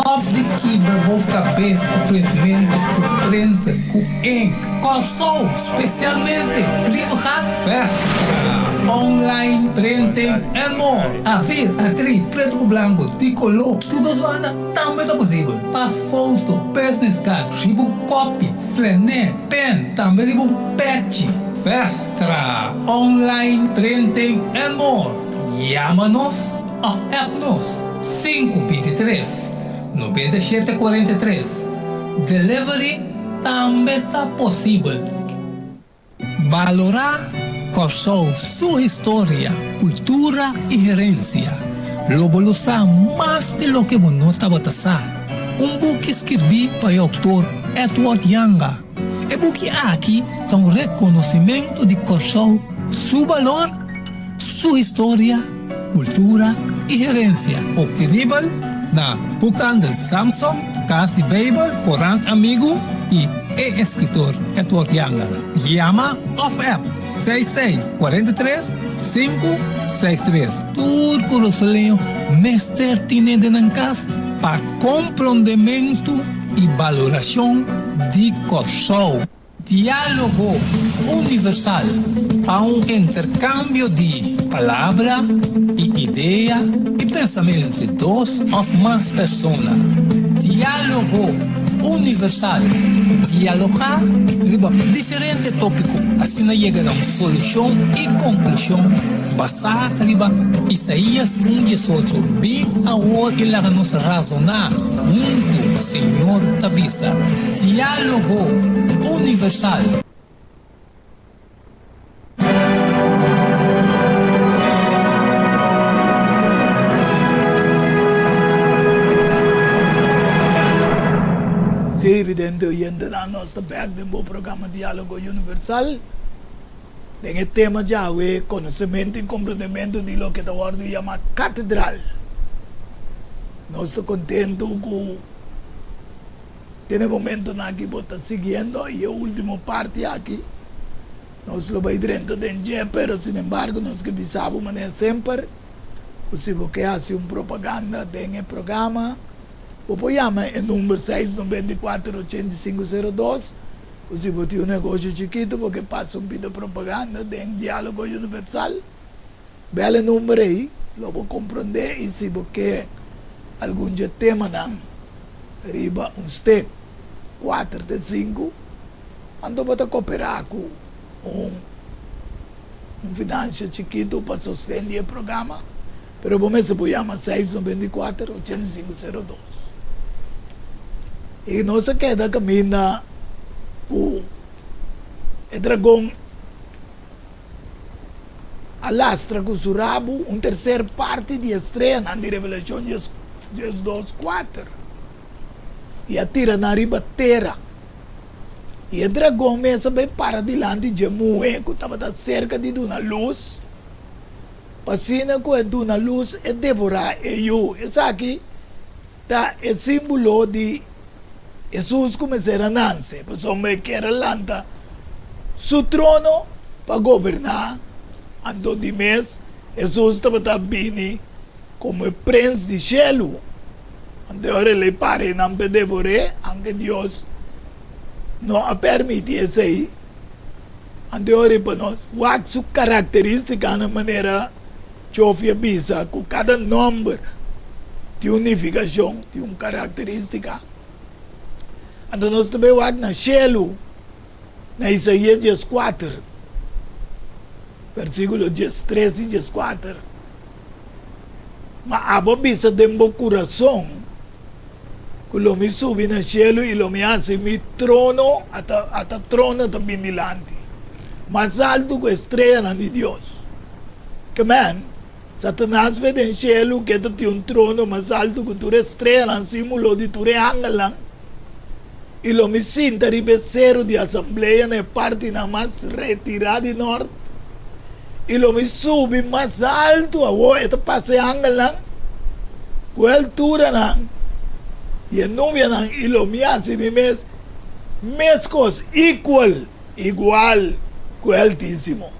Stop di kibra bo kabes ku printmentu, ku printer, ku ink. Kòrsou, spesialmente Brievengat Festa, online printing and more. Afir, atri, pretu ku blanku, di koló, tur dos banda tambe ta posibel. Pas foto, business card, riba un kopi, flené, pen, tambe riba un pechi. Festa, online printing and more. Yama nos òf app nos sinku 23 97 43. Delivery tambe ta posibel. Balorá Kòrsou su historia, kultura i herensia. Lo bo lo sa mas di loke bo no tabata sa. Un buki skirbí pa e outor Edward Janga. E buki aki ta un rekonosimentu di Kòrsou su balor, su historia, kultura i herensia. Optenibel na Boekhandel Samson, Kas di Beibel, Korant Amigu i e eskritor Edward Janga. Yama òf app seis seis 43 sinku seis tres. Tur kurasoleño mester tine den nan kas pa komprondementu i balorashon di Kòrsou. Diálogo Universal ta un interkambio di palabra i idea i pensamentu entre dos òf mas persona. Diálogo Universal, dialogá riba diferente tópiko asina yega na un solushon i konklushon basá riba Isaías un 18, Bin awor i laga nos razoná huntu, Señor ta bisa. Diálogo Universal. Sí, vidente oyentenan, nos ta bek den bo programa Diálogo Universal. Den e tema djawe, konosementu i komprendementu di loke ta wòrdu yamá katedral. Nos ta kontentu ku Tin e momentonan aki bo ta siguiendo y e ultimo parti aki nos lo bay drenta den dje, pero sin embargo nos ke bisa bo manera semper cu si bo ke haci un propaganda den e programa bo por yama e number seis 94 85 02 cu si bo tin un negocio chikito bo ke pasa un pida propaganda den Dialogo Universal bel e number ey lo bo comprende y si bo ke algun dje temanan riba un stek kuater te sinku, anto bo ta koperá ku un un finansha chikitu pa sosten di e programa, pero bo mester por yama seis 94 85 sero dos. I nos a keda kaminda ku e dragon a lastra ku su rabu un terser parti di e streanan di Revelashon diesdos, kuater, i a tira nan riba tera. I e dragon mes a bai para dilanti dje muhé ku tabata serka di duna lus, pa asina ku e duna lus e devorá e yu. Esaki ta e símbolo di Hesus ku mester a nanse, pasobra e kier a lanta su trono pa goberná. Anto di mes Hesus tabata bini komo e Prens di shelu. Anto e ora el a para einan pa e devor'é, anke Dios no a permití esei. Anto e ora ei pa nos wak su karakterístikanan manera Chofi a bisa ku kada nòmber tin un nifikashon, tin un karakterístika. Anto nos ta bai wak na shelu, na Isaías dieskuater, versíkulo diestres i dieskuater, Ma abo a bisa den bo kurason ku lo mi subi na shelu i lo mi hasi mi trono, ata ata trono ta bin dilanti, mas altu ku e streanan di Dios. Kemen, Satanas fe den shelu ke ta tin un trono mas altu ku tur e streanan, símbolo di tur e angelnan, i lo mi sinta riba e seru di asamblea na e partinan mas retirá di nòrt, i lo mi subi mas altu. Awor e ta pasa e angelnan ku e alturanan i e nubianan, i lo mi hasi mi mes meskos, equal, igual, ku e Altísimo.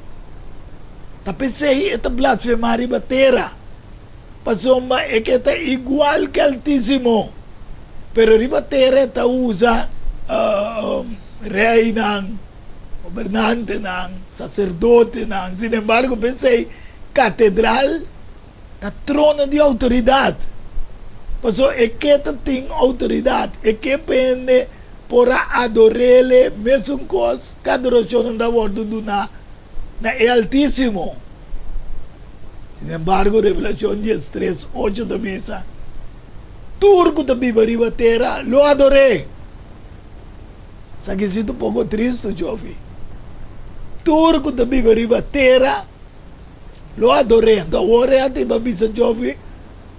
Ta p'esei e ta blasfemá riba tera, pasobra e ke ta igual ku e Altísimo. Pero riba tera e ta usa reinan, gobernantenan, saserdotenan. Sin embargo, p'esei katedral ta trono di outoridat. Pasobra e ke ta tin outoridat, e ke pa hende por a ador'el mesun kos ku adorashonnan ta wòrdu duná na e Altísimo. Sin embargo, Revelashon diestres, ocho ta bisa, Tur ku ta biba riba tera lo ador'é. Esaki si ta un poko tristu, Jovi. Tur ku ta biba riba tera lo ador'é. Anto awor e a tiba bisa Jovi,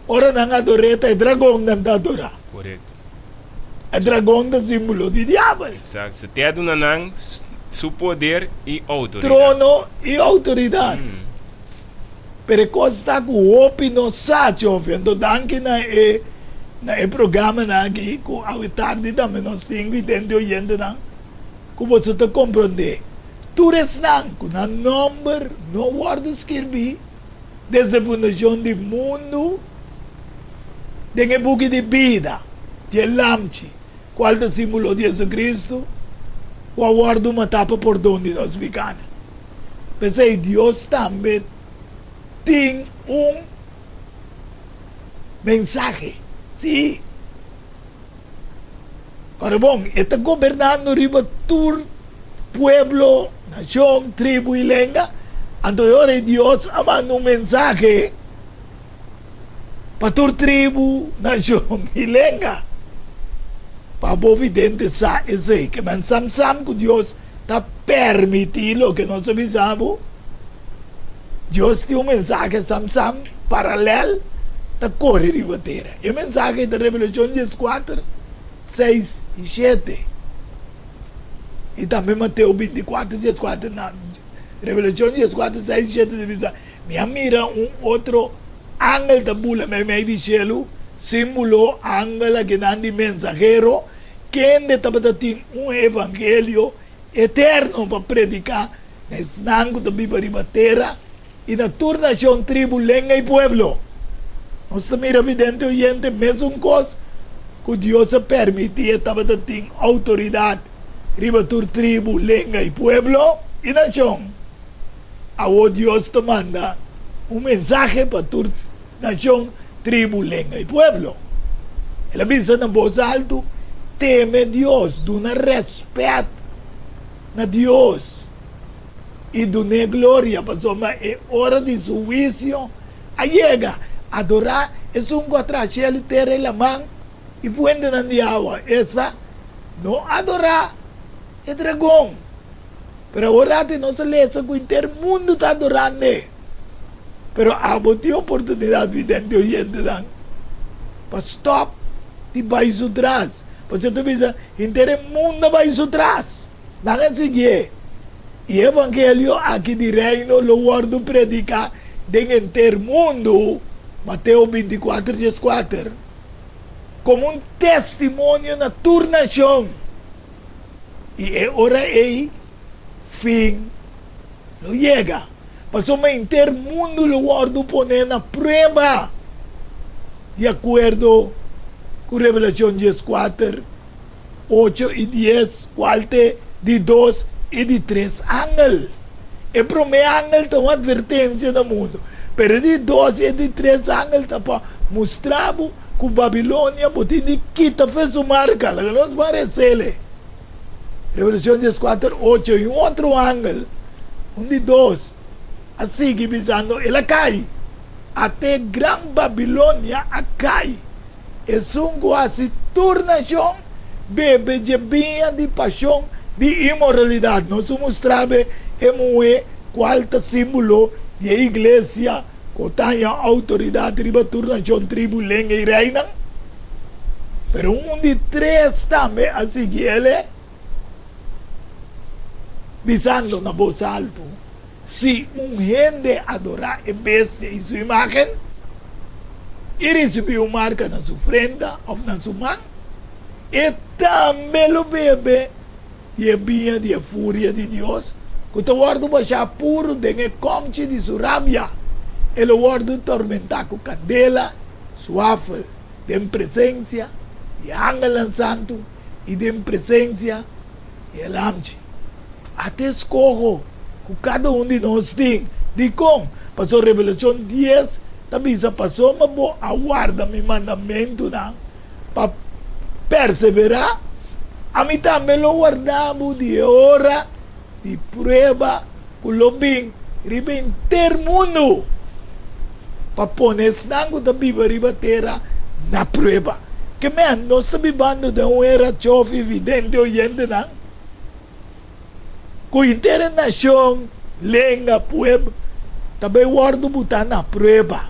ora nan ador'é ta e dragon nan ta adorá. Korekto. E dragon ta símbolo di diabel. Exacto. Su te a duna nan su poder i outoridat. Trono i outoridat. Pero e kos ta ku hopi no sa, Tjofi. Anto danki na e na e programanan aki ku awe tardi tambe nos tin ku idente oyentenan ku boso ta komprondé. Tur esnan ku nan nòmber no wòrdu skirbí desde fundashon di mundu den e buki di bida dje Lamchi, kual ta símbolo di Jesucristo, ku a wòrdu matá pa pordon di nos pikánan. P'esei Dios tambe tin un mensahe, sí. Ora bon, e ta gobernando riba tur pueblo, nashon, tribu i lenga. Anto e ora ei Dios a manda un mensahe pa tur tribu, nashon i lenga. Pa bo vidente sa esei, ke men sam sam ku Dios ta permití loke nos a bisa bo. Dios tin un mensahe sam sam paralel ta kore riba tera. E mensahe ta Revelashon dieskuater, seis i shete i tambe Mateo bintikuater, dieskuater. Na Revelashon dieskuater, seis i shete ta bisa, Mi a mira un otro angel ta bula meimei di shelu, símbolo angel akinan di mensahero, kende tabata tin un evangelio eterno pa prediká na esnan ku ta biba riba tera i na tur nashon, tribu, lenga i pueblo. Nos ta mira vidente oyente mesun kos ku Dios a permití e tabata tin outoridat riba tur tribu, lenga i pueblo i nashon. Awor Dios ta manda un mensahe pa tur nashon, tribu, lenga i pueblo. El a bisa na bos altu, Teme Dios, duna rèspèt na Dios i dun'é gloria, pasobra e ora di su huisio a yega. Adorá esun ku a traha shelu, tera i laman. i fuentenan di awa, esta, no adorá e dragon. Pero awor ratu nos a lesa ku henter mundu ta adorand'e. Pero abo tin oportunidat, vidente oyentenan, pa stòp di bai su tras. Pasobra ta bisa, henter e mundu a bai su tras. Nan a siguié. I e evangelio aki di Reino lo wòrdu prediká den henter mundu, Mateo 24, 14, komo un testimonio na tur nashon. I e ora ei fin lo yega, pasobra henter mundu lo wòrdu poné na prueba, di akuerdo ku Revelashon 14, ocho i dies, kual t'e di dos i di tres angel. E promé angel ta un atvertensia na mundu, pero e di dos i e di tres angel ta pa mustra bo ku Babilonia bo tin di kita fe su marka. Laga nos ban resele. Revelashon 14, ocho, I un otro angel, un di dos, a sigui bisando, El a kai! Ate gran Babilonia a kai! Esun ku hasi tur nashon bebe dje biña di pashon di inmoralidat. Nos a mustra be e muhé kual ta símbolo di e iglesia ku ta haña outoridat riba tur nashon, tribu, lenga i reinan. Pero un di tres tambe a sigui el e, bisando na bos altu, Si un hende adorá e bestia i su imágen, i risibí un marka na su frenta òf na su man, e tambe lo bebe di e biña di e furia di Dios, ku ta wòrdu bashá puru den e kòmchi di su rabia. E lo wòrdu tormentá ku kandela suafel den presensia di e angelnan santu i den presensia di e Lamchi. Ata e skoho ku kada un di nos tin. Dikon? Pasobra Revelashon dies ta bisa, Pasobra bo a warda mi mandamentunan pa perseverá, ami tambe lo warda bo di e ora di prueba ku lo bin riba henter mundu, pa pone esnan ku ta biba riba tera na prueba. Ke men, nos ta bibando den un era chofi, vidente oyentenan. Ku henter e nashon, lenga, pueblo ta bai wòrdu butá na prueba.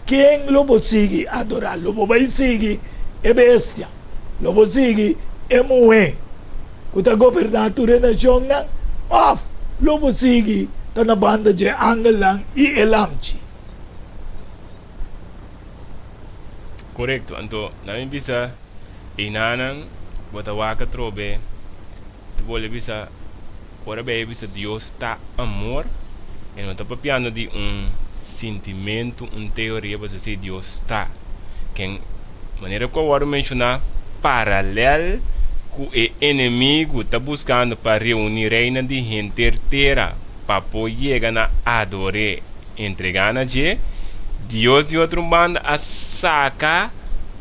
Ken lo bo sigui adorá? Lo bo bai sigui e bestia? Lo bo sigui e muhé ku ta goberná tur e nashonnan? Òf lo bo sigui ta na banda dje angelnan i e Lamchi? Korekto. Anto, nan mi bisa einanan bo ta wak atrobe. Ta bolbe bisa, ora Bijbel bisa Dios ta amor, e no ta papiando di un sintimentu, un teoria, pasobra si Dios ta. Ken, manera ku a wòrdu menshoná, paralèl ku e enemigu ta buskando pa reuní reinan di henter tera pa por yega na ador'é, entregá na dje, Dios di otro banda a saka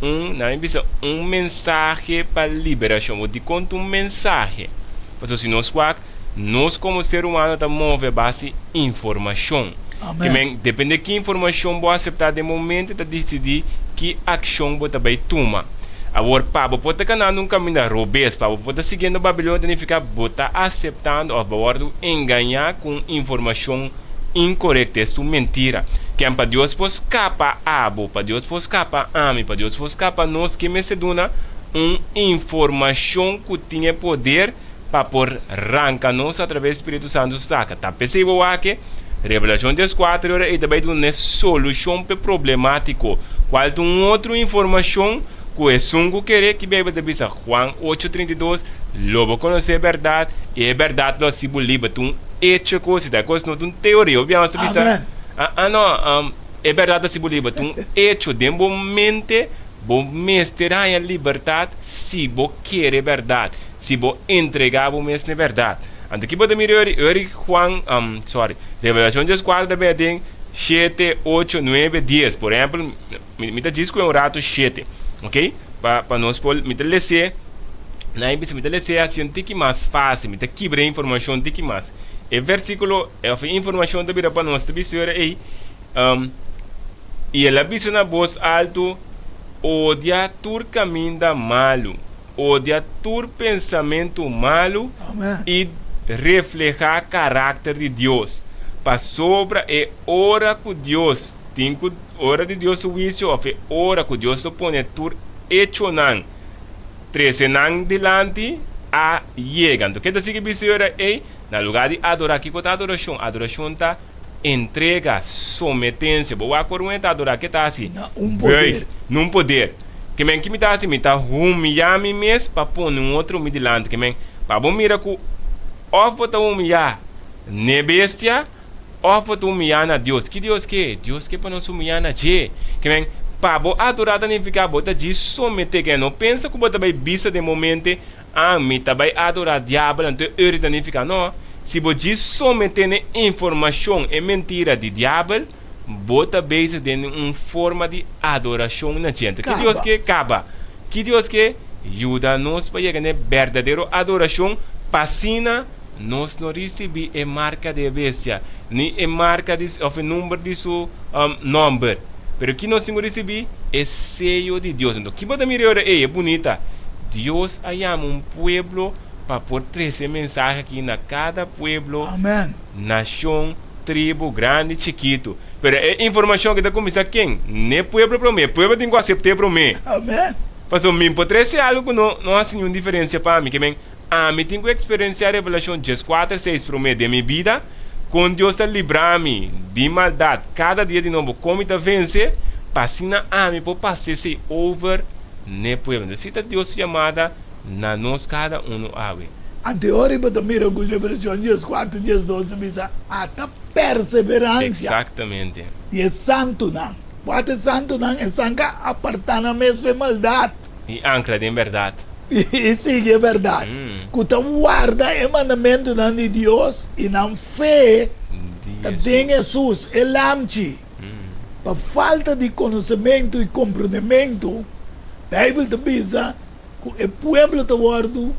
un, nan a bisa, un mensahe pa liberashon. Bo dikon ta un mensahe? Pasobra si nos wak, nos komo ser humano ta move a base di informashon. Amen. Men, depende ki informashon bo aseptá den momento ta disidí ki akshon bo ta bai tuma. Awor, pa bo por ta kanando un kaminda robes, pa bo por ta siguiendo Babilonia ta nifiká bo ta aseptando òf bo a wòrdu engañá ku un informashon inkorekto, es un mentira. Ken pa Dios por skapa abo, pa Dios por skapa ami, pa Dios por skapa nos, ke mester duna un informashon ku tin e poder pa por ranka nos atraves Spiritu Santu saka. Ta p'esei bo wak Revelashon 14 ora ei ta bai duna e solushon p'e problemátiko, kual ta un otro informashon ku esun ku kere ki Beibel ta bisa, Juan ocho 32, Lo bo konosé e bèrdat, i e bèrdat lo hasi bo liber. Ta un echo e kos, ta e kos no ta un teoria. Hopi biaha nos ta bisa, Amen. Ah, ah no, e bèrdat ta hasi bo liber. Ta un echo den bo mente, bo mester haña libertat si bo kere e bèrdat, si bo entregá bo mes na e bèrdat. Anto ki bo ta mira ori? Ori Juan, sorry, Revelashon 14 ta bini den shete, ocho, nuebe, dies. Por ehèmpel, Mi, mi ta djis ku e un ratu shete, ok? Pa, pa nos por, mi ta les'é, na e bisa mi ta les'é hasi un tiki mas fásil, mi ta kibra e informashon un tiki mas. E versíkulo, òf e informashon ta bira pa nos, ta bisa ora ei, I el a bisa na bos altu, Odia tur kaminda malu, odia tur pensamentu malu i reflehá karakter di Dios. Pasobra e ora ku Dios tin ku ora di Dios su huisio òf e ora ku Dios lo pone tur echonan trese nan dilanti a yega. Anto ke ta sigui bisa e ora ei? Na lugá di adorá, kiko ta adorashon? Adorashon ta entrega, sometensia. Bo wak ora un hende ta adorá, ke ta hasi? Na un poder. Buig, na un poder. Ke men ki mi ta hasi? Mi ta humiyá mi mes pa pone un otro mi dilanti. Ke men, pa bo mira ku òf bo ta humiyá n'e bestia òf bo ta humiyá na Dios. Ki Dios ke? Dios ke pa nos humiyá na dje. Ke men, pa bo adorá ta nifiká bo ta djis someté. Ke no pensa ku bo ta bai bisa den bo mente, Ah, mi ta bai adorá diabel, anto e ori ta nifiká, No. Si bo djis someté n'e informashon, e mentira di diabel, bo ta bezig den un forma di adorashon na dje. Anto ki Dios Kaba. ke? Kaba. Ki Dios ke? Yuda nos pa yega n'e berdadero adorashon, pa asina nos no risibí e marka di e bestia, ni e marka di, òf e number di su nòmber. Pero ki nos tin ku risibí? E seyo di Dios. Anto, ki bo ta mira e ora ei? E bunita. Dios a yama un pueblo pa por trese e mensahe aki na kada pueblo, Amen. nashon, tribu, grandi, chikitu. Pero e informashon aki ta kuminsá ken? N'e pueblo promé. E pueblo tin ku asept'é promé. Amen. Pasobra mi por trese algu ku no no hasi niun diferensia pa mi. Ke men, Ami tin ku eksperensiá Revelashon dieskuater seis promé den mi bida, kon Dios ta libra mi di maldat kada dia di nobo, kon mi ta vense, pa asina ami por pasa esei over n'e pueblo. Entonces, si ta Dios su yamada na nos kada uno awe. Anto e ora bo ta mira ku Revelashon dieskuater diesdos ta bisa, Ata perseveransia Eksaktamente. di e santunan. Bo ata e santunan, esnan ka apartá nan mes for e maldat. I ankra den bèrdat. I sigui e bèrdat. Ku ta warda e mandamentunan di Dios i nan fe ta den Hesus, e Lamchi. Pa falta di konosementu i komprondementu, Beibel ta bisa ku e pueblo ta wòrdu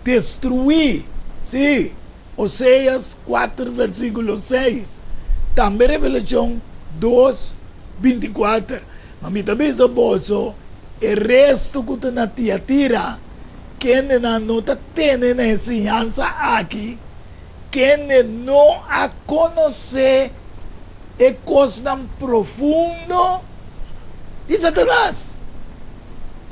destruí. Sí, Oseas kuater versíkulo seis, tambe Revelashon dos, bintikuater. Ma mi ta bisa boso, e restu ku ta na Tiatira, kendenan no ta tene na e siñansa aki, kende no a konosé e kosnan profundo di Satanas.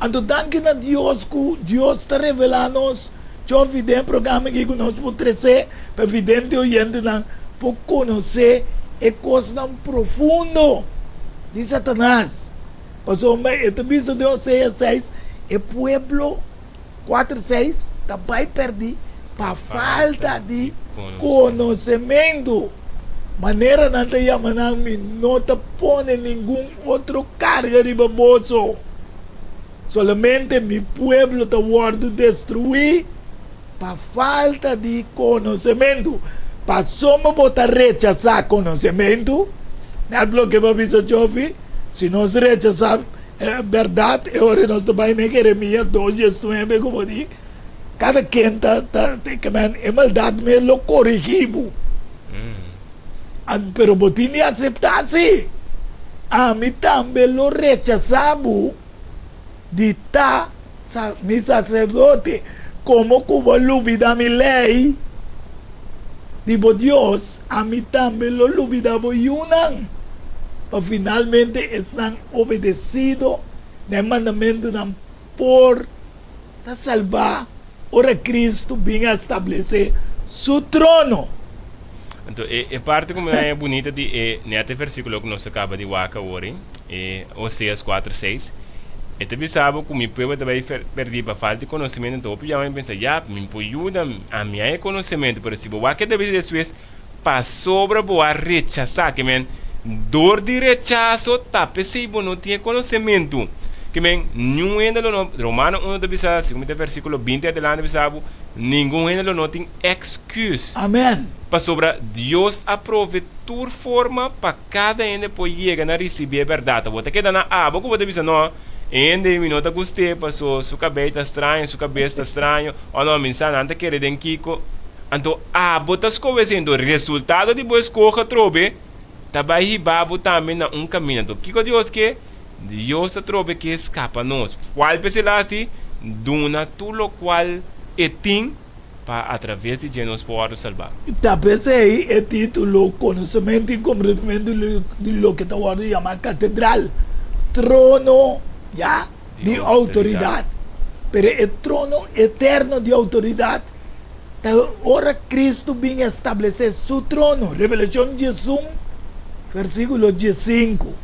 Anto danki na Dios ku Dios ta revelá nos Jofi den e programa aki ku nos por tresé pa vidente oyentenan por konosé e kosnan profundo di Satanas. Pasobra e ta bisa den Oseas seis, e pueblo kuater seis ta bai pèrdí pa falta di konosementu. Manera nan ta yama nan, mi no ta pone ningun otro karga riba boso. Solamente mi pueblo ta wòrdu destruí pa falta di konosementu. Pasobra bo ta rechasá konosementu, nèt loke bo a bisa Jofi, si nos rechasá e bèrdat, e ora nos ta bai na Jeremias dos diesnuebe ku bo di, kada ken ta ta e maldat mes lo korigí bo. Pero bo tin di aseptá si. Ami tambe lo rechasá bo di ta mi saserdote, komo ku bo a lubidá mi lei di bo Dios, ami tambe lo lubidá bo yunan, pa finalmente esnan obedesido na e mandamentunan por ta salbá ora Cristo bin a establesé su trono. Anto e e parti ku mi haña bunita di e nèt e versíkulo ku nos a kaba di wak awor ei, e Oseas kuater seis, e ta bisa bo ku mi pueblo ta bai pèrdí pa falta di konosementu. Anto hopi biaha mi pensa, ya, mi por yuda, ami haña e konosementu, pero si bo wak e ta bisa despues, pasobra bo a rechasá, ke men, dor di rechaso ta p'esei bo no tin e konosementu. Ke men, niun hende lo no, Romano uno ta bisa, segun mi ta versíkulo binti adelante bisa bo, ningun hende lo no tin èksküs. Amen. Pasobra Dios a prove tur forma pa kada hende por yega na risibí e bèrdat. Bo ta keda na abo ku bo ta bisa, No, e hende ei mi no ta gust'é paso su kabei ta straño, su kabes ta straño, o no, mi sa nan ta kere den kiko. Anto abo ta skohe esei, anto resultado di bo eskohe atrobe ta bai hiba bo tambe na un kaminda. Anto kiko Dios ke? Dios ta trobe ke skapa nos. Kual p'esei el a hasi? Duna tur lokual e tin pa atraves di dje nos por wòrdu salbá. Ta p'esei e título Konosementu i Komprendimentu di loke ta wòrdu yamá katedral, trono, ya, di outoridat. Pero e trono eterno di outoridat ta ora Kristu bin establesé su trono, Revelashon 11, versíkulo 15,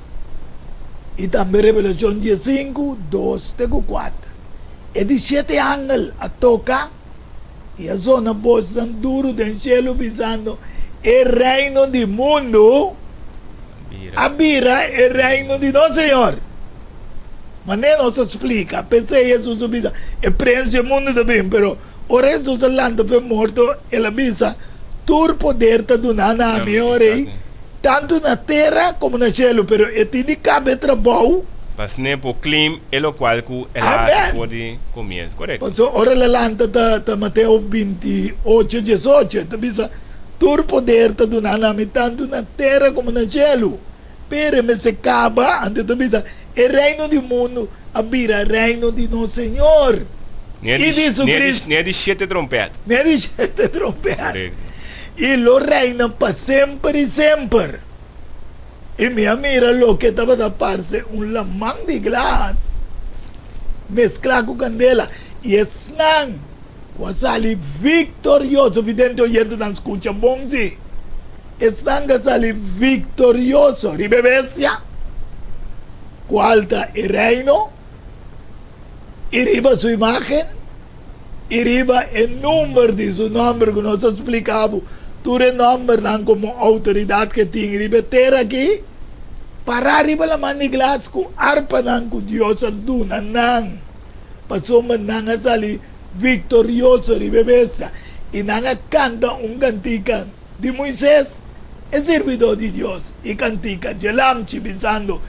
i tambe Revelashon 15, dos te ku kuater. E di shete angel a toka i a zona bosnan duru den shelu bisando, E reino di mundu a bira e reino di nos Señor. Manera nos a splika, p'esei Hesus a bisa, E prens di e mundu ta bin, pero ora Hesus a lanta for e morto, el a bisa, Tur poder ta duná na mi, o Rei, tantu na tera komo na shelu, pero e tin di kaba e trabou. Pa sne por claim e lokual ku el a hasi for di komienso. Korekto. Pasobra ora el a lanta ta ta Mateo 28, 18, e ta bisa, Tur poder ta duná na mi, tantu na tera komo na shelu. Pero e mester kaba, anto e ta bisa, E reino di mundu a bira reino di nos Señor i di su Cristo. N'e di shete trompèt. N'e di shete trompèt. Korekto. I lo reina pa semper i semper. I mi a mira loke tabata parse un laman di glas mesklá ku kandela, i esnan ku a sali viktorioso, vidente oyentenan skucha bon si, esnan ku a sali viktorioso riba e bestia, kual ta e reino, i riba su imágen, i riba e number di su nòmber ku nos a splika bo tur e nòmbernan komo outoridat ku e tin riba e tera aki, pará riba laman di glas ku arpanan ku Dios a duna nan, pasobra nan a sali viktorioso riba e bestia, i nan a kanta un kantika di Moises, e sirbidó di Dios, i kantika dje Lamchi, bisando,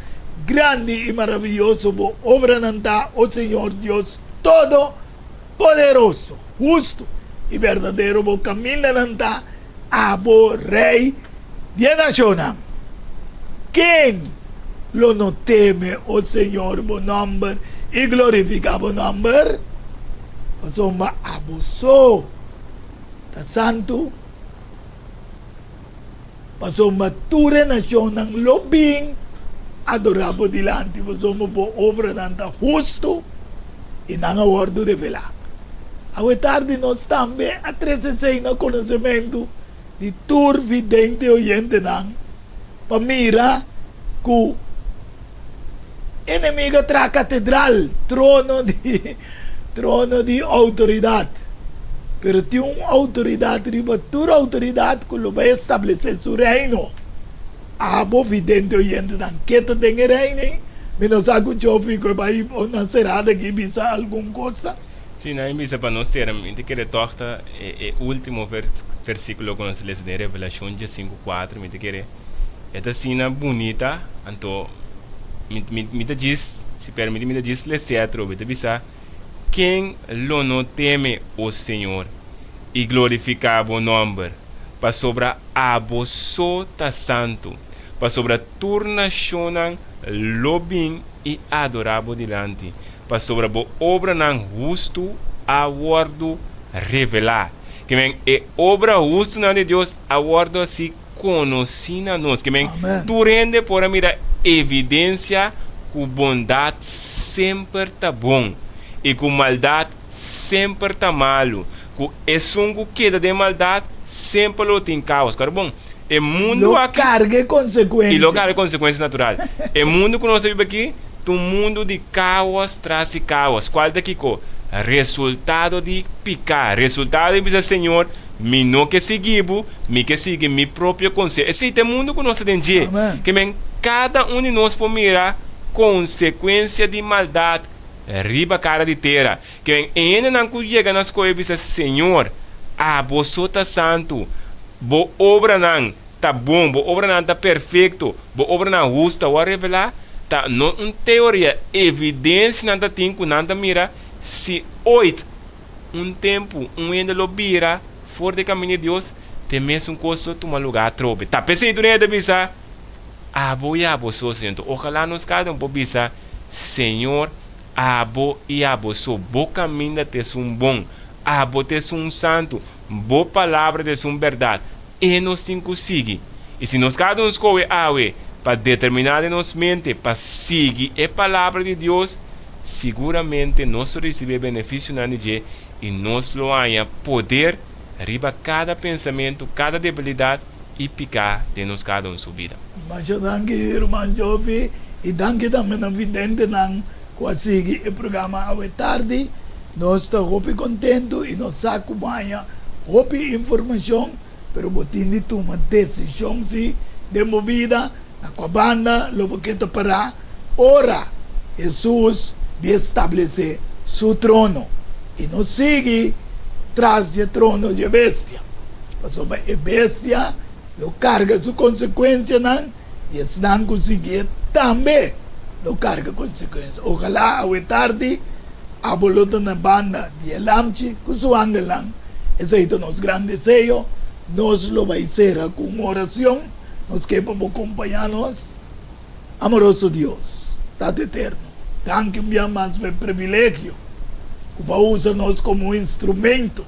Grandi i maraviyoso bo obranan ta, o Señor Dios Todopoderoso! Hustu i berdadero bo kamindanan ta, abo Rei di e nashonnan. Ken lo no teme, o Señor, bo nòmber i glorifiká bo nòmber? Pasobra abo so ta santu. Pasobra tur e nashonnan lo bin adorá bo dilanti, pasobra bo obranan ta hustu i nan a wòrdu revelá. Awe tardi nos tambe a trese esei na konosementu di tur vidente oyentenan pa mira ku enemigo a traha katedral, trono di trono di outoridat. Pero tin un outoridat riba tur outoridat ku lo bai establesé su reino. Abo vidente oyentenan ke ta den e reino ei? Mi no sa ku Jofi ku e bai na serada aki bisa algun kos. Sí, nan a bisa pa nos sera. Mi ta kere tòg ta e último versíkulo ku nos ta lesa den Revelashon 15:4. Mi ta kere E ta asina bunita, anto mi, mi, mi ta djis, si permiti, mi ta djis les'é atrobe. Ta bisa, Ken lo no teme, o Señor, i glorifiká bo nòmber? Pasobra abo so ta santu. Pasobra tur nashonnan lo bin i adorá bo dilanti, pasobra bo obranan hustu a wòrdu revelá. Ke men, e obra hustunan di Dios a wòrdu hasi konosí na nos. Ke men tur hende por a mira evidensia ku bondat semper ta bon i ku maldat semper ta malu, ku esun ku keda den maldat semper lo tin kaos. Kòrda bon, e mundu Lo aki karga e konsekuensia. I lo karga e konsekuensia natural. E mundu ku nos ta biba aki ta un mundu di kaos tras di kaos. Kual ta kiko? Resultado di piká. Resultado di bisa Señor, Mi no ke sigui bo, mi ke sigui mi propio konseho. Esei ta e mundu ku nos ta den dje. Ke men kada un di nos por mira konsekuensia di maldat riba kara di tera. Ke men e hendenan ku yega na skohe bisa, Señor, abo so ta santu, bo obranan ta bon, bo obranan ta perfekto, bo obranan hustu ta wòrdu revelá, ta no un teoria, evidensianan ta tin ku nan ta mira si oit Un tempu, un hende lo bira for di e kaminda di Dios, te mesun kos lo tuma lugá atrobe. Ta p'esei tur hende ta bisa, Abo i abo so, Señor. Anto ojalá nos kada un por bisa, Señor, abo i abo so, bo kaminda ta esun bon, abo ta esun santu, bo palabra ta esun bèrdat, e nos tin ku sigui. I si nos kada un skohe awe pa determiná den nos mente pa sigui e Palabra di Dios, siguramente nos lo risibí e benefisionan di dje i nos lo haña poder riba kada pensamentu, kada debilidat i piká den nos kada un su bida. Masha danki ruman Jofi i danki tambe na videntenan ku a sigui e programa awe tardi. Nos ta hopi kontentu i nos sa ku bo haña hopi informashon, pero bo tin di tuma desishon si den bo bida na kua banda lo bo ke ta pará ora Hesus di establesé su trono i no sigui tras dje trono dje bestia, pasobra e bestia lo karga su konsekuensianan i esnan ku siguié tambe lo karga konsekuensia. Ojalá awe tardi abo lo ta na banda di e Lamchi ku su angelnan. Esei ta nos gran deseo. Nos lo bai sera ku un oracion. Nos ke pa bo kompañá nos. Amoroso Dios, Tata Eterno, danki un bia mas pa e privilegio ku bo a usa nos komo un instrumento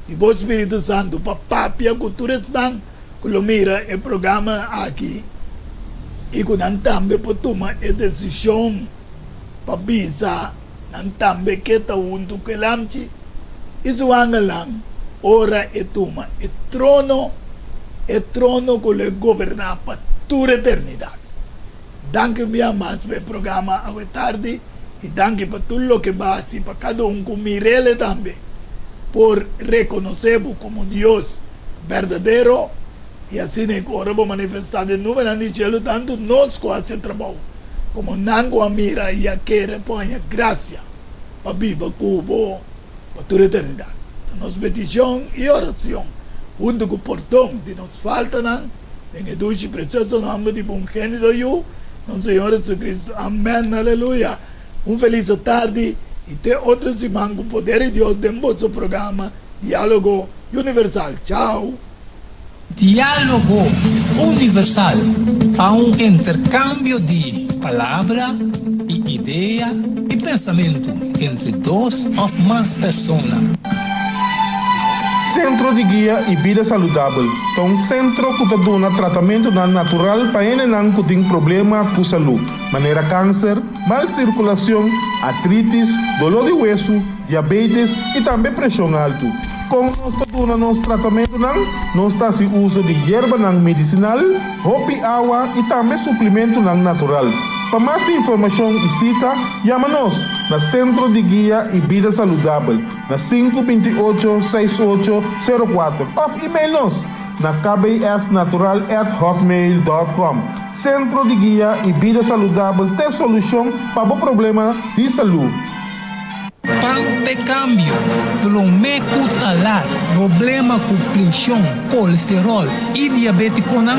di bo Spiritu Santu pa papia ku tur esnan ku lo mira e programa aki i ku nan tambe por tuma e desishon pa bisa nan tambe ke ta huntu ku e Lamchi i su angelnan ora e tuma e trono, e trono ku lo e goberná pa tur eternidat. Danki un bia mas pa e programa awe tardi i danki pa tur loke bo a hasi pa kada un ku mir'el tambe por rekonosé bo komo Dios berdadero i asina ku ora bo manifestá den nubenan di shelu tantu nos ku hasi e trabou komo nan ku a mira i a kere por haña grasia pa biba ku bo pa tur eternidat. Ta nos petishon i orashon huntu ku pordon di nos faltanan den e dushi presioso nòmber di bo ungénito Yu, nos Señor Jesucristo. Amèn. Aleluya. Un felis atardi i te otro siman ku poder di Dios den boso programa Diálogo Universal. Chao. Diálogo Universal ta un interkambio di palabra i idea i pensamentu entre dos òf mas persona. Sentro di Guia i Bida Saludabel ta un sentro ku ta duna tratamentunan natural pa hendenan ku tin problema ku salú, manera kanser, mal sirkulashon, artritis, doló di wesu, diabetes i tambe preshon altu. Kon nos ta duna nos tratamentunan? Nos ta hasi uso di yerbanan medisinal, hopi awa i tambe suplimentunan natural. Pa mas informashon i sita, yama nos na Sentro di Guia i Bida Saludabel na sinku 28 68 04 òf email nos na kbsnatural at hotmail dòt kòm. Sentro di Guia i Bida Saludabel t'e solushon pa bo problema di salú. Pan p'e kambio, promé ku talar problema ku preshon, kolesteròl i diabétikonan,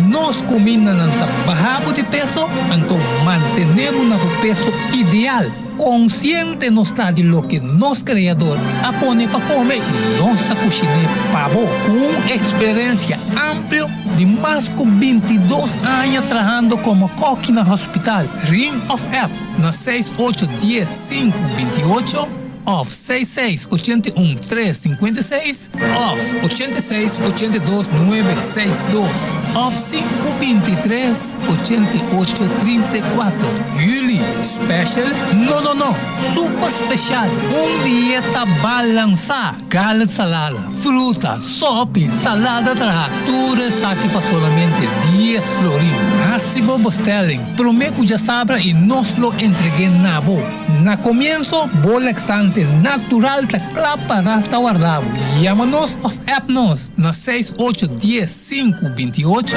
nos kumindanan ta baha bo di peso, anto mantené bo na bo peso ideal. Konsiente nos ta di loke nos Kreador a pone pa kome i nos ta kushiné pa bo. Ku un eksperensia amplio di mas ku 22 aña trahando komo kòki na hospital, Ring òf app. Na seis ocho dies sinku 28 òf seis seis 81 tres 56 òf 86 82 nuebe seis dos òf sinku 23 88 34. Juli special? No no no! Super special! Un dieta balansá! Garlic salada, fruta, sopi, salada traha, tur esaki pa solamente dies florin. Hasi bo bestelling prome ku djasabra i nos lo entreg'é na bo. Na komienso, bo laxante natural ta kla para ta warda bo. Yama nos òf app nos na seis ocho dies sinku 28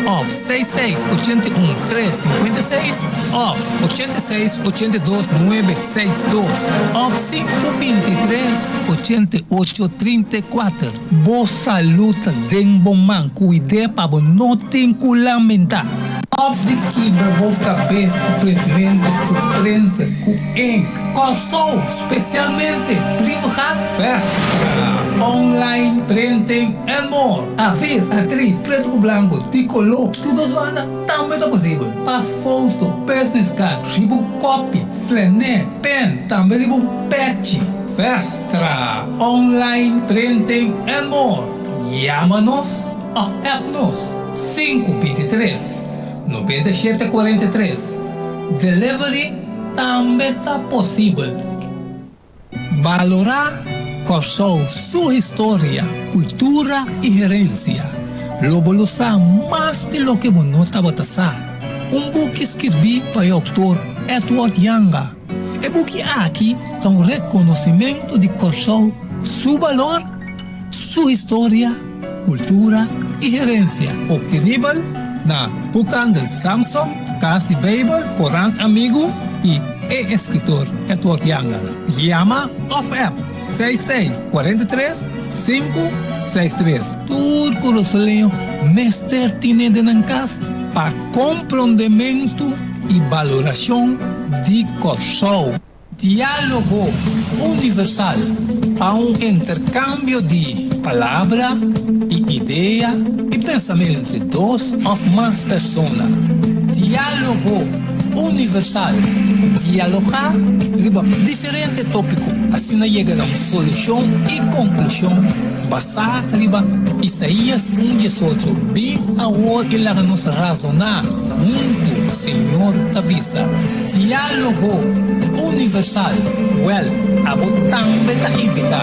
òf seis seis 81 tres 56 òf 86 82 nuebe seis dos òf sinku 23 88 34. Bo salú ta den bo man, kuid'é pa bo no tin ku lamentá. Stòp di kibra bo kabes ku printmentu, ku printer, ku ink. Kòrsou, spesialmente Brievengat Festa, online printing and more. Afir, atri, pretu ku blanku, di koló, tur dos banda tambe ta posibel. Pas foto, business card, riba un kòpi, flené, pen, tambe riba un pèchi. Festa, online printing and more. Yama nos òf app nos sinku 23 97 43. Delivery tambe ta posibel. Balorá Kòrsou su historia, kultura i herensia. Lo bo lo sa mas di loke bo no tabata sa. Un buki skirbí pa e outor Edward Janga. E buki aki ta un rekonosimentu di Kòrsou su balor, su historia, kultura i herensia. Optenibel na Boekhandel Samson, Kas di Beibel, Korant Amigu i e eskritor Edward Janga. Yama òf app seis seis 43 sinku seis tres. Tur kurasoleño mester tine den nan kas pa komprondementu i balorashon di Kòrsou. Diálogo Universal ta un interkambio di palabra i idea i pensamentu entre dos òf mas persona. Diálogo Universal, dialogá riba diferente tópiko, asina yega na un solushon i konklushon basá riba Isaías un diesocho, Bin awor i laga nos razoná huntu, Señor ta bisa. Diálogo Universal, Wèl, abo tambe ta invitá.